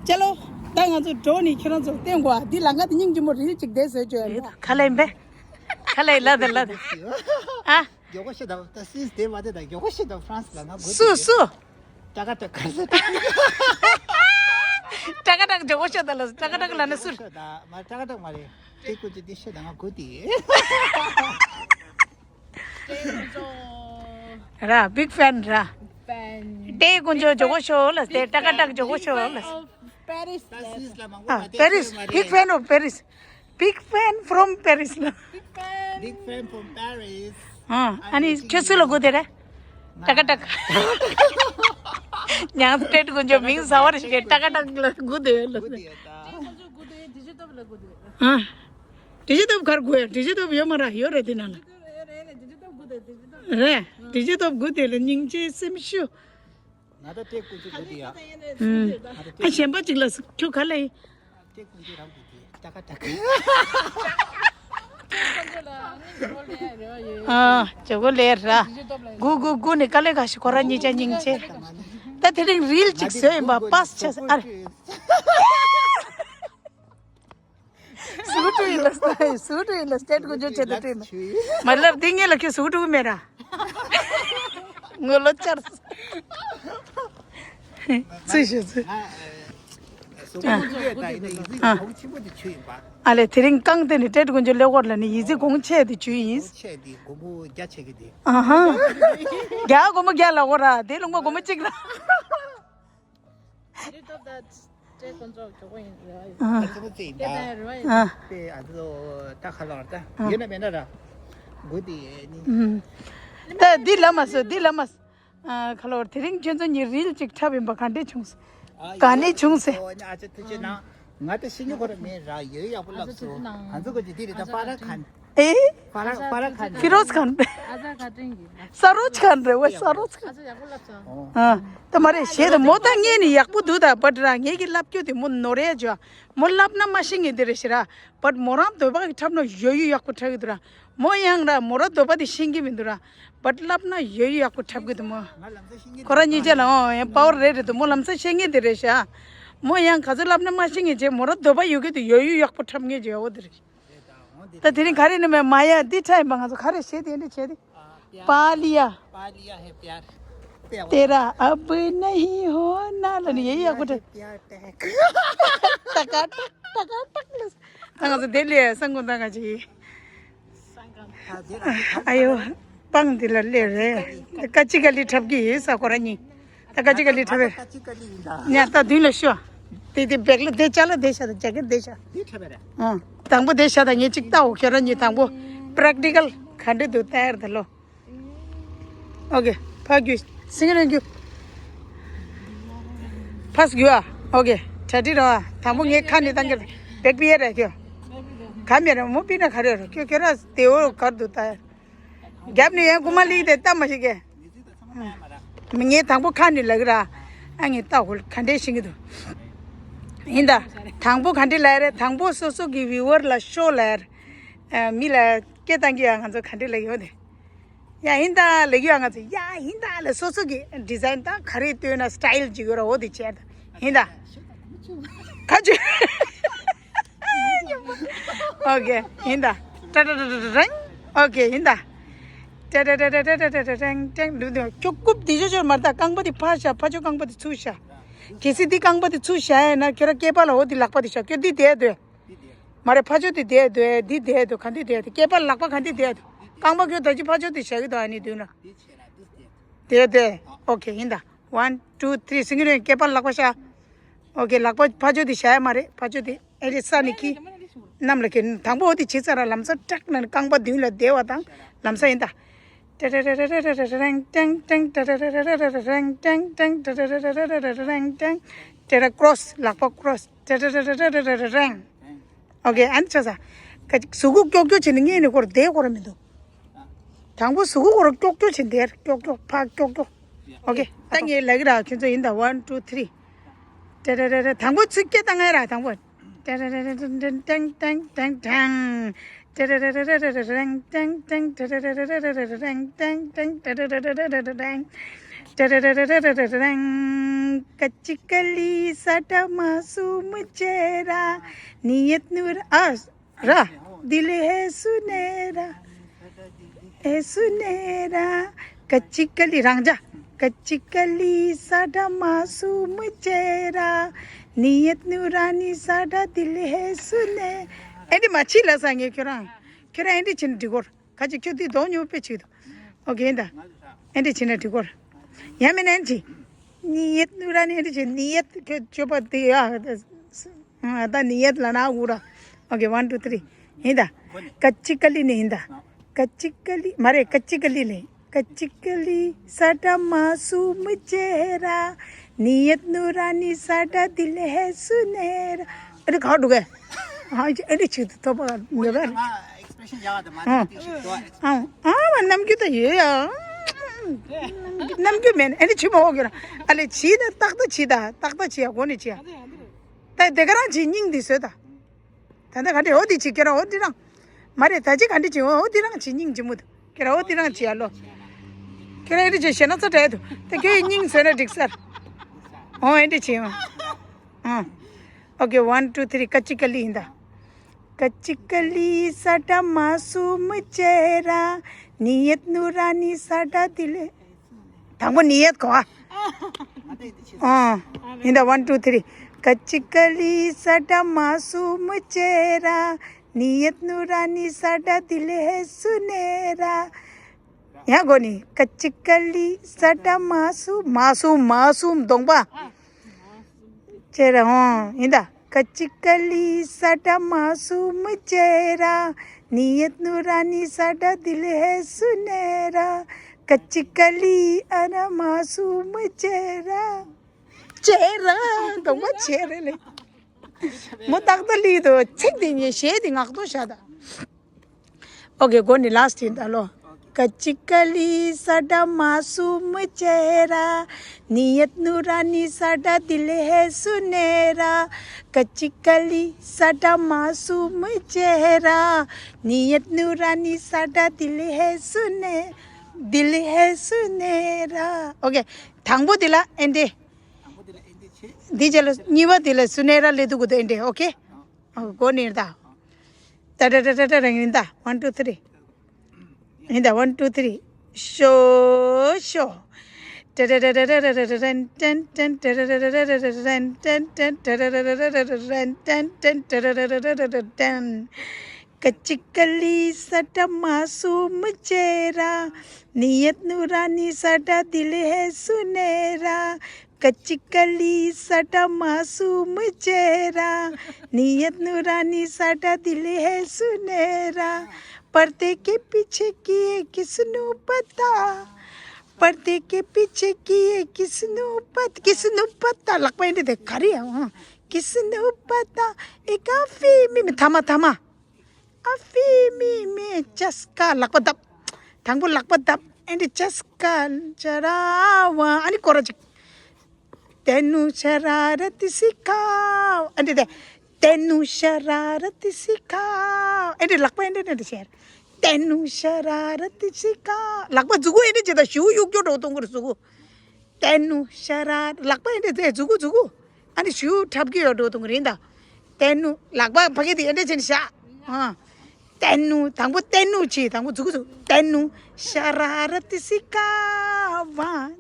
ཅ་ལོ། ད་ང་ཚོ་འགྲོ་ནི་ཁྱེད་རང་ཚོ་བསྟན་དགོས་ཨ། འདི་ལ་ང་དེ་སྙིང་རྗེ་མོ་རིལ་ཅིག་བསྡད་བཟོས་བཅོས་ཡ། ཁ་ལས་འབད། ཁ་ལས་ལ་དེ་ལ་དེ། ཨ། མགྱོགས་པོ་ཤོད་དང་ད་སིས་དེ་མ་དེ་དང་མགྱོགས་པོ་ཤོད་དང་ཧྥ་རན་སི་ལ་ང་དགོས། སུ་སུ། ཀྲ་ཀ་ཀྲ་གར་ཟེར། ཀྲ་ཀ་ཀྲ་མགྱོགས་པོ་ཤོད་ད་ལ་ཀྲ་ཀ་ཀྲ་ལ་ནི་སུ། ཤོད་ད་མ་ཀྲ་ཀ་ཀྲ་མ་རེད། དེ་ཀུ་ཅི་དེ་ཤོད་ད་ང་དགོས་དེ། ར་big fan ར། ཏེ་ཀུན་ཅོ་མགྱོགས་པོ་ཤོད་ལ་ཏེ་ཀྲ་ཀ་ཀྲ་མགྱོགས་པོ་ཤོད་ལ། Paris ལ། ཨ་Paris, big fan of Paris. Big fan from Paris ལ། Big fan from Paris. ཨ་ཨ་ནི་ཁྱོད་སུ་ལ་སྒུག་དེ་རེད། ཀྲ་ཀ་ཀྲ། ཉང་སྟེ་ཀུན་ཅོ་མིང་ཟ་བར་ཞིག་ཀྲ་ཀ་ཀྲ་ལ་སྒུག་དེ་ལ། ཨ་དྲི་ཆུ་སྟོབས་གར་དགོས་ཡ། དྲི་ཆུ་སྟོབས་ཡོད་མ་ར་ཡོད་རེད་དེ་ན་ལ། རེད། དྲི་ཆུ་སྟོབས་དགོས་དེ་ལ་སྙིང་རྗེ་སེམས་ཤུགས། ང་ད་ཏྲེ་ཀུ་ཅི་གོ་དེ་ཡ། ཨ་གཞན་པ་ཅིག་ལ་ཁྱོད་ག་ལ་ཡིན། ཏྲེ་ཀུ་ཅི་རང་གོ་དེ་ཏ་ཀ་ཏ་ཀ། ཨ་ཇོ་གོ་ལེར་ར། གུ་གུ་གུ་ནི་ག་ལེ་ག་ཤི་ཁོ་ར་གཉིས་ཆ་སྙིང་རྗེ། ད་དེ་རིང་རིལ་ཅིག་བཟོས་ཡིན་པ་པཱས་ཆ་ཨ། སུ་ཀྲུ་ཡིན་ལ་སུ་ཀྲུ་ཡིན་ལ་སྟེར་དགོས་འཇོག་བྱེད་དུ་བྲིས་ན། མ་ལབ་འདི་ངེད་ལ་ཁྱོད་སུ་ཀྲུ་མེད་ར། ངོ་ལོ་ཅར། ཚུལ་ཞུ་ཚུལ། ཨ་ལས་དེ་རིང་རྐང་དེ་ནི་སྟེར་དགོས་འཇོག་ལེགས་སྐོར་ལ་ནི་ཡིད་ཚིམ་གོང་ཆེ་དེ་བྱུས་ཡིན། ཨ་ཧ། རྒྱ་སྒོར་མོ་བརྒྱ་ལ་འོ་ར་དེ་ལུང་པ་སྒོར་མོ་གཅིག་ལ། ཨ་ཙི་མོ་ཙི་ཡིན་ད། ཨ་དེ་ཨ་ཙི་ད་ཁ་ལོར་ད་ཡོད་ན་མེད་ན་ར། དགུ་དེ་ནི། ད་འདི་ལ་མ་སོ་འདི་ལ་མ་སོ། ཨ་ཁ་ལོར་དེ་རིང་ཁྱོད་ཚོ་གཉིས་རིལ་ཅིག་འཁྲབ་ཡིན་པ་ག་འདྲས་བྱུང་སོང་། ག་ནས་བྱུང་སོང་། ཨ་ཙི་ཐུགས་རྗེ་གནང་། ང་ད་ཤེས་ཉོ་ཁོ་ར་མེད་ར་ཡོད་ཡག་པོ་ལབ་སོང་། ང་ཚོ་ག་ཅི་དེ་རེད་ད་ཕ་ར་ཁན། ཨེ། ཕ་ར་ཕ་ར་ཁན། ཕི་རོ་ཛ་ཁན། ཨ་ཟ་ཁ་ཏྲིང་གི། ས་རོ་ཛ་ཁན་རེད་བ་ས་རོ་ཛ་ཁན། ཨ་ཟ་ཡག་པོ་ལབ་སོང་། ཨ། ད་མ་རེད་ཞེས་ད་མོ་ད་ངས་ནི་ཡག་པོ་འདུག་ད་བཊ་ར་ངས་ཀྱི་ལབ་རྒྱུ་དེ་མོ་ནོར་ཡ་ཇོ། མོ་ལབ་ན་མ་ཤེས་ངེས་དེ་རེད་ཤི་ར། བཊ་མོ་རང་འདོད་པ་གི་འཁྲབ་ན་ཡོད་ཡོད་ཡག་པོ་འཁྲབ་གི་འདུག་ར། མོ་ཡང་ར་མོ་ར་འདོད་པ་དེ་ཤེས་ཀྱི་མི་འདུག་ར། བཊ་ལབ་ན་ཡོད་ཡོད་ཡག་པོ་འཁྲབ་གི་འདུག་མོ། ཁོ་ར་གཉིས་ཆ་ལ་ཨོ་ཡང་པ་ཝར་རེད་རེད་འདུག་མོ་ལམ་སང་ཤེས་ངེས་དེ་རེད་ཤ། མོ་ཡང་ག་ཚོད་ལབ་ན་མ་ཤེས་ངེས་ཅེ་མོ་ར་འདོད་པ་ཡོད་གི་འདུག་ཡོད་ཡོད་ཡག་པོ་འཁྲབ་ངེས་ཅེ་ཨོ་དེ་རེད། ད་དེ་རིང་ག་རེ་ནི་མེད་མ་ཡ་འདི་ཁྲ་ཡིན་པ་ང་ཚོ་ག་རེ་བྱེད་དེ་འདི་བྱེད་དེ། पालिया। पालिया है प्यार। तेरा अब नहीं होना ལ་ནི་ཡེ་ཡག་པོ་འདྲ། प्यार टैग। ཏག་ཏག་ཏག་ཏག་ལ། ད་ང་ཚོ་དེ་ལས་སང་དགོང་ད་ང་ཅི། ཨ་ཡོ། པང་འདི་ལ་སླེབས་རེད། ཀ་ཅི་ཀ་ལི་འཁྲབ་ཀྱི་ཡིན་ས་ཁོ་ར་གཉིས། ད་ཀ་ཅི་ཀ་ལི་འཁྲབ་པས། ཀ་ཅི་ཀ་ལི་ཡིན་ད། ཉ་ད་མདུན་ལ་ཤོག་དེ་དེ་བེག་ལ་དེ་ཅ་ལ་དེ་ཤ་ད་ཇ་ཀེ་དེ་ཤ། འདི་འཁྲབ་པས་རེད། ཨང་། དང་པོ་དེ་ཤ་ད་ངས་གཅིག་ལྟའོ་ཁྱོད་རང་གཉིས་དང་པོ་པྲེག་ཊི་ཀལ་ག་འདྲ་འདུག་ལྟ་ཡར་ད་ལོ། ཨོ་ཀེ། ཕ་རྒྱུ། སིང་རེ་རྒྱུ། ཕ་རྒྱུ་ཨ། ཨོ་ཀེ། གྲ་སྒྲིག་རོགས་ཨ། དང་པོ་ངས་ཁ་ནས་བཏང་གི་བེག་པི་ཡེ་རེད་ཁྱོད། ག་མེད་རེད་མོ་པི་ན་ག་རེ་རེད་ཁྱོད་ཁྱོད་ར་དེ་འོ་གར་འདུག་ལྟ་ཡར། རྒྱབ་ནས་ཡང་རྐུ་མ་ལིག་དེ་ལྟ་མ་ཤེས་ཀྱི། ངས་དང་པོ་ཁ་ནས་ལབ་ཀྱི་ར། ཨ་ངས་ལྟ་འོ་ག་འདྲས་ཤེས་ཀྱི་འདུག་ཡིན་ད། དང་པོ་ག་འདྲས་ལབ་རེད་དང་པོ་སོ་སོ་གི་བིའུ་ཝར་ལ་ཤོ་ལབ་རེད། མི་ལ་སྐད་བཏང་གི་ཡ་ང་ཚོ་ག་འདྲས་ལབ་ཡོད་དེ། ཡ་ཡིན་ད་ལབ་ཀྱི་ཡ་ང་ཚོ་ཡ་ཡིན་ད་ལབ་སོ་སོ་གི་ཌི་ཛའིན་ད་ག་རེ་སྟོན་ན་སི་ཊའིལ་ཅིག་ཡོད་ར་འོ་དེ་བྱས་ད་ཡིན་ད། ཁ་ཆུ། ཨོ་ཀེ་ཡིན་ད། ཏྲ་ཏྲ་ཏྲ་ཏྲ་ཏྲ་ཨོ་ཀེ་ཡིན་ད། ཏྲ་ཏྲ་ཏྲ་ཏྲ་ཏྲ་ཏྲ་ཏྲ་ཏྲེང་ཏྲེང་འདུག་འདུག་ཁྱོད་རྐུབ་འདི་ཅོ་ཅོར་མ་རེད་ད་རྐང་པ་འདི་ཕར་བཞག་ཕར་ཕྱོགས་རྐང་པ་འདི་ཚུར་བཞག་གལ་སྲིད་འདི་རྐང་པ་འདི་ཚུར་བཞག་ཡིན་ན་ཁྱོད་རང་སྐེད་པ་ལ་འོ་འདི་ལག་པ་འདི་བཞག་ཁྱོད་འདི་བསྡད་སྡོད། མ་རེད་ཕར་ཕྱོགས་འདི་བསྡད་སྡོད་འདི་བསྡད་སྡོད་ག་འདི་བསྡད་སྡོད་སྐེད་པ་ལག་པ་ག་འདི་བསྡད་སྡོད་རྐང་པ་ཁྱོད་ད་ཅི་ཕར་ཕྱོགས་འདི་བཞག་གི་འདུག་ཨ་ནི་མདུན་ལ། བསྡད་སྡོད་ཨོ་ཀེ་ཡིན་ད། One, two, three. སིང་རེ་སྐེད་པ་ལག་པ་བཞག་ཨོ་ཀེ་ལག་པ་ཕར་ཕྱོགས་དེ་བཞག་ཡ་མ་རེད་ཕར་ཕྱོགས་དེ་ཨེ་རེད་ས་ནི་ཁི། གནམ་ལ་ཁི་དང་པོ་འོ་དེ་བྱེད་ཚར་ར་ལམ་སང་ཀྲག་ན་རྐང་པ་མདུན་ལ་བསྡད་པ་དང་ལམ་སང་ཡིན་ད། ཏྲེ་ཏྲེ་ཏྲེ་ཏྲེ་ཏྲེ་ཏྲེ་ཏྲེ་ཏྲེང་ཏྲེང་ཏྲེང་ཏྲེ་ཏྲེ་ཏྲེ་ཏྲེ་ཏྲེ་ཏྲེང་ཏྲེང་ཏྲེང་ཏྲེ་ཏྲེ་ཏྲེ་ཏྲེ་ཏྲེ་ཏྲེང་ཏྲེང་ཏྲེ་ཏྲེ་ཀྲོ་སི་ལག་པ་ཀྲོ་སི་ཏྲེ་ཏྲེ་ཏྲེ་ཏྲེ་ཏྲེ་ཏྲེ་ཏྲེང་། ཨོ་ཀེ་ཨན་ཆ་ས། ཀ་ཅིག་གཟུགས་པོ་ཀྱོག་ཀྱོག་བྱས་ནས་ངས་ནི་ཁོར་བསྡད་ཁོ་ར་མི་འདུག་དང་པོ་གཟུགས་པོ་ཁོ་ར་ཀྱོག་ཀྱོག་བྱས་བསྡད་ཀྱོག་ཀྱོག་ཕ་ཀྱོག་ཀྱོག་ཨོ་ཀེ་ད་ངས་ལབ་ཀྱི་ར་ཁྱོད་ཚོ་ཡིན་ད། One, two, three. ཏྲེ་ཏྲེ་ཏྲེ་ཏྲེ་དང་པོ་ཚུར་སྐད་བཏང་ངས་ར་དང་པོ། ཏྲེ་ཏྲེ་ཏྲེ་ཏྲེ་ཏྲེང་ཏྲེང་ཏྲེང་ཏྲེང་། ཏྲེ་ཏྲེ་ཏྲེ་ཏྲེ་ཏྲེ་ཏྲེང་ཏྲེང་ཏྲེང་ཏྲེ་ཏྲེ་ཏྲེ་ཏྲེ་ཏྲེ་ཏྲེ་ཏྲེང་ཏྲེང་ཏྲེང་ཏྲེ་ཏྲེ་ཏྲེ་ཏྲེ་ཏྲེ་ཏྲེ་ཏྲེང་། ཏྲེ་ཏྲེ་ཏྲེ་ཏྲེ་ཏྲེ་ཏྲེ་ཏྲེང་། ཀ་ཅི་ཀ་ལི་ས་ཏ་མ་སུ་མུ་ཅེ་ར། ནི་ཡད་ནུ་ར་ཨ་ར། दिल है सुनहरा, है सुनहरा। कच्ची कली རང་འཇགས། कच्ची कली सा ढा मासूम चेहरा, नीयत नूरानी सा ढा दिल है सुनहरा। ཨེ་འདི་མ་ཕྱི་ལ་ས་ངས་ཁྱོད་རང་། ཁྱོད་རང་ཨེ་འདི་ཕྱི་ནས་འགྲིག་གོ། ཁ་ཅིག་ཁྱོད་འདི་གདོང་ཉུང་པོ་ཕྱི་འདུག་ཨོ་ཀེ་ཡིན་ད། ཨེ་འདི་ཕྱི་ནས་འགྲིག་གོ། ཡང་མིན་ཨེ་འདི་ཕྱི། ནི་ཡད་ནུ་ར་ནི་ཨེ་འདི་ཕྱི་ནི་ཡད་ཁྱོད་ཁྱོད་པ་འདི་ཡ། ད་ནི་ཡད་ལ་ན་འུ་ར། ཨོ་ཀེ་ཝན་ཊུ་ཐི་རི། ཡིན་ད། ཀ་ཅི་ཀ་ལི་ནི་ཡིན་ད། ཀ་ཅི་ཀ་ལི་མ་རེད། ཀ་ཅི་ཀ་ལི་ལེ། ཀ་ཅི་ཀ་ལི་ས་ཏ་མ་སུ་མུ་ཅེ་ར། ནི་ཡད་ནུ་ར་ནི་ས་ཏ་དི་ལི་ཧེ་སུ་ནེ་ར། ཨ་རི་ག་འགྲོ་གས། ཨ་ཨ་རི་ཆུ་དུ་ཐོབ་པ་ཉོ་ག་རེད། ཨ་ཨ་མ་ནམ་རྒྱུན་ད་ཡོད་ཡ། ནམ་རྒྱུན་མེད་ཨ་རི་ཆུ་མ་འོག་གི་ར། ཨ་ལེ་ཆི་ད་ཏག་ཏག་ཆི་ད་ཏག་ཏག་ཆི་ཡ་གོ་ནི་ཆི་ཡ། ད་དེ་ག་རང་ཆི་སྙིང་འདི་བཟོས་ད། ད་ལྟ་ག་འདྲས་འོ་དེ་བྱེད་ཁྱེད་རང་འོ་དེ་རང་། མ་རེད་ད་ཅི་ག་འདྲས་བྱེད་འོ་འོ་དེ་རང་བྱེད་སྙིང་རྗེ་མོ་འདུག་ཁྱེད་རང་འོ་དེ་རང་བྱེད་ཡ་ལོ། ཁྱེད་རང་ཨེ་འདྲས་བྱེད་ཞེ་ན་ཚ་དྲག་འདུག་ད་ཁྱོད་ཡི་སྙིང་བཟོས་ན་འགྲིག་སར། འོ་ཨེ་འདྲས་བྱེད་འོ། ཨ། ཨོ་ཀེ་ཝན་ཊུ་ཐི་རི་ཀ་ཅི་ཀ་ལི་ཡིན་ད། ཀ་ཅི་ཀ་ལི་ས་ཏ་མ་སུ་མུ་ཅེ་ར། ནི་ཡད་ནུ་ར་ནི་ས་ཏ་དི་ལི། དང་པོ་ནི་ཡད་གོ་ཨ། ཨ། ཡིན་ད་ཝན་ཊུ་ཐི་རི། ཀ་ཅི་ཀ་ལི་ས་ཏ་མ་སུ་མུ་ཅེ་ར། ནི་ཡད་ནུ་ར་ནི་ས་ཏ་དི་ལི་ཧེ་སུ་ནེ་ར། ཡ་གོ་ནི། ཀ་ཅི་ཀ་ལི་ས་ཏ་མ་སུ་མ་སུ་མ་སུ་གདོང་པ། तेरा, हाँ, इंदा। कच्ची कली साडा मासूम चेहरा, नीयत नूरानी साडा दिल है सुनहरा। कच्ची कली अरा मासूम चेहरा। चेहरा, तो मैं चेहरे ले। मुतकदली तो छिक दिन ये शेर दिन आख तो शादा। ओके, गो नी, लास्ट इन डालो। कच्ची कली साडा मासूम चेहरा, नीयत नूरानी साडा दिल है सुनहरा। कच्ची कली साडा मासूम चेहरा, नीयत नूरानी साडा दिल है सुने, दिल है सुनहरा। ओके, དང་པོ་དེ་ལ་ཨེ་འདྲེ། དེ་རྗེས་ལ་གཉིས་པ་དེ་ལ་སུ་ནེ་ར་ལེ་དུ་གུ་དུ་ཨེ་འདྲེ། ཨོ་ཁེ། ཨོ་གོ་ནིར་ད། ཏ་ཏ་ཏ་ཏ་ཏ་རང་ཡིན་ད། One, two, three. ཡིན་ད། One, two, three. ཤོ་ཤོ། ཏ་ཏ་ཏ་ཏ་ཏ་ཏ་ཏན་ཏན་ཏན། ཏ་ཏ་ཏ་ཏ་ཏ་ཏན་ཏན་ཏན། ཏ་ཏ་ཏ་ཏ་ཏ་ཏན་ཏན་ཏན། ཏ་ཏ་ཏ་ཏ་ཏ་ཏན། कच्ची कली साडा मासूम चेहरा, नीयत नूरानी साडा दिल है सुनहरा। कच्ची कली साडा मासूम चेहरा, नीयत नूरानी साडा दिल है सुनहरा। पर्दे के पीछे किए किसनू पता, पर्दे के पीछे किए किसनू पता, किसनू पता। लग पाएंगे देख खरी है, हाँ। किसनू पता, एक आफी में, में थमा, थमा। ཨ་ཧྥི་མི་མི་ཅེས་ཀ། ལག་པ་བརྡབ། དང་པོ་ལག་པ་བརྡབ། ཨེ་འདྲ་ཅེས་ཀ་ཅ་ར་བ། ཨ་ནི་སྐོར་ར་ཅིག་ཏེ་ནུ་ཤ་ར་ར་ཏི་སི་ཀ། ཨེ་འདྲ་དེ། ཏེ་ནུ་ཤ་ར་ར་ཏི་སི་ཀ། ཨེ་འདྲ་ལག་པ་ཨེ་འདྲ་ཨེ་འདྲ་བྱས། ཏེ་ནུ་ཤ་ར་ར་ཏི་སི་ཀ། ལག་པ་མཛུ་གུ་ཨེ་འདྲ་བྱས་ད་ཞུ་གཡུག་གྱོ་འགྲོ་གཏོང་གི་རེད་མཛུ་གུ། ཏེ་ནུ་ཤ་ར་ལག་པ་ཨེ་འདྲ་དེ་མཛུ་གུ་མཛུ་གུ། ཨ་ནི་ཞུ་འཁྲབ་ཀྱི་ཡོད་འགྲོ་གཏོང་གི་རེད་ད། ཏེ་ནུ། ལག་པ་ཕ་གི་དེ་ཨེ་འདྲ་བྱས་ནས་བཞག་ཨ། ཏེ་ནུ། དང་པོ་ཏེ་ནུ་བྱས། དང་པོ་མཛུ་གུ་མཛུ་གུ། ཏེ་ནུ་ཤ་ར་ར་ཏི་སི་ཀ་བ་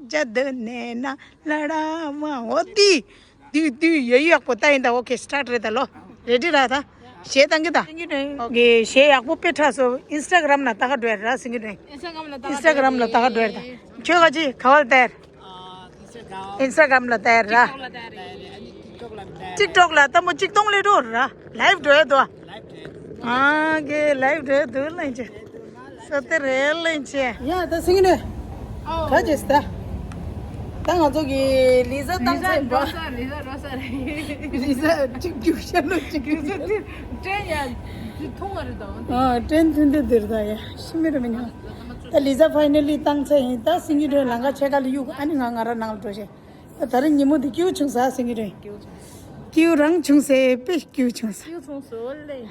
ཇ་དུ་ནེ་ན་ལ་ལ་བ། འོ་དི་དུ་དུ་ཡོད་ཡག་པོ་ད་ཡིན་ད། ཨོ་ཁེ། སི་ཊར་ཊི་རེད་ད་ལོ། རེ་ཌི་ར་ད། གཞས་བཏང་གི་ད། གཞས་ཡག་པོ་དཔེ་འཁྲབ་སོང་། ཨིན་སི་ཊ་གྷ་རམ་ལ་ད་ག་འགྲོ་ཡ་ར་སིང་གི་འགྲོ། ཨིན་སི་ཊ་གྷ་རམ་ལ་ད་ག་འགྲོ་ཡ་ར་ད། ཁྱོད་ག་ཅི་ག་བལ་དེར། ཨིན་སི་ཊ་གྷ་རམ་ལ་དེར་ར། ཊིག་ཊོག་ལ་ལྟད་མོ་གཅིག་སྟོང་སླེབས་འགྲོ་ར། ལའིབ་འགྲོ་ཡ་འདུག་ཨ་གེ་ལའིབ་འགྲོ་ཡ་འདུག་ལན་ཆེ། སོ་ཏེ་རེ་ལན་ཆེ། ཡ་ད་སིང་ནེ། ག་ཅེས་ད། ད་ང་ཚོ་གི་ལི་ཟ་བཏང་ཚར་བ། ལི་ཟ་འགྲོ་ས་རེད། ལི་ཟ་གཅིག་རྒྱུག་ཤ་ལོ་གཅིག་རྒྱུག་ས་དེ་ཏྲེན་ཡ་དེ་མཐོང་བ་རེད་ད། ཨ་ཏྲེན་མཐུན་དེ་དེར་ད་ཡ་ཤི་མི་ར་མི་ཉོ། ད་ལི་ཟ་ཕའི་ནལ་ལི་བཏང་ཚར་ཡིན། ད་སིང་གི་ཏྲེན་ལང་ཀ་ཆེ་ཁ་ལ་གཡུག་ཨ་ནི་ང་ང་ར་ནང་ལ་འགྲོ་ཤེ། ད་རིང་ཉིན་མོ་འདི་སྐྱིད་པོ་བྱུང་ས་སེང་གེ་རེད། སྐྱིད་པོ་རང་བྱུང་སེ་དཔེ་སྐྱིད་པོ་བྱུང་ས། སྐྱིད་པོ་བྱུང་སོ་ལེ།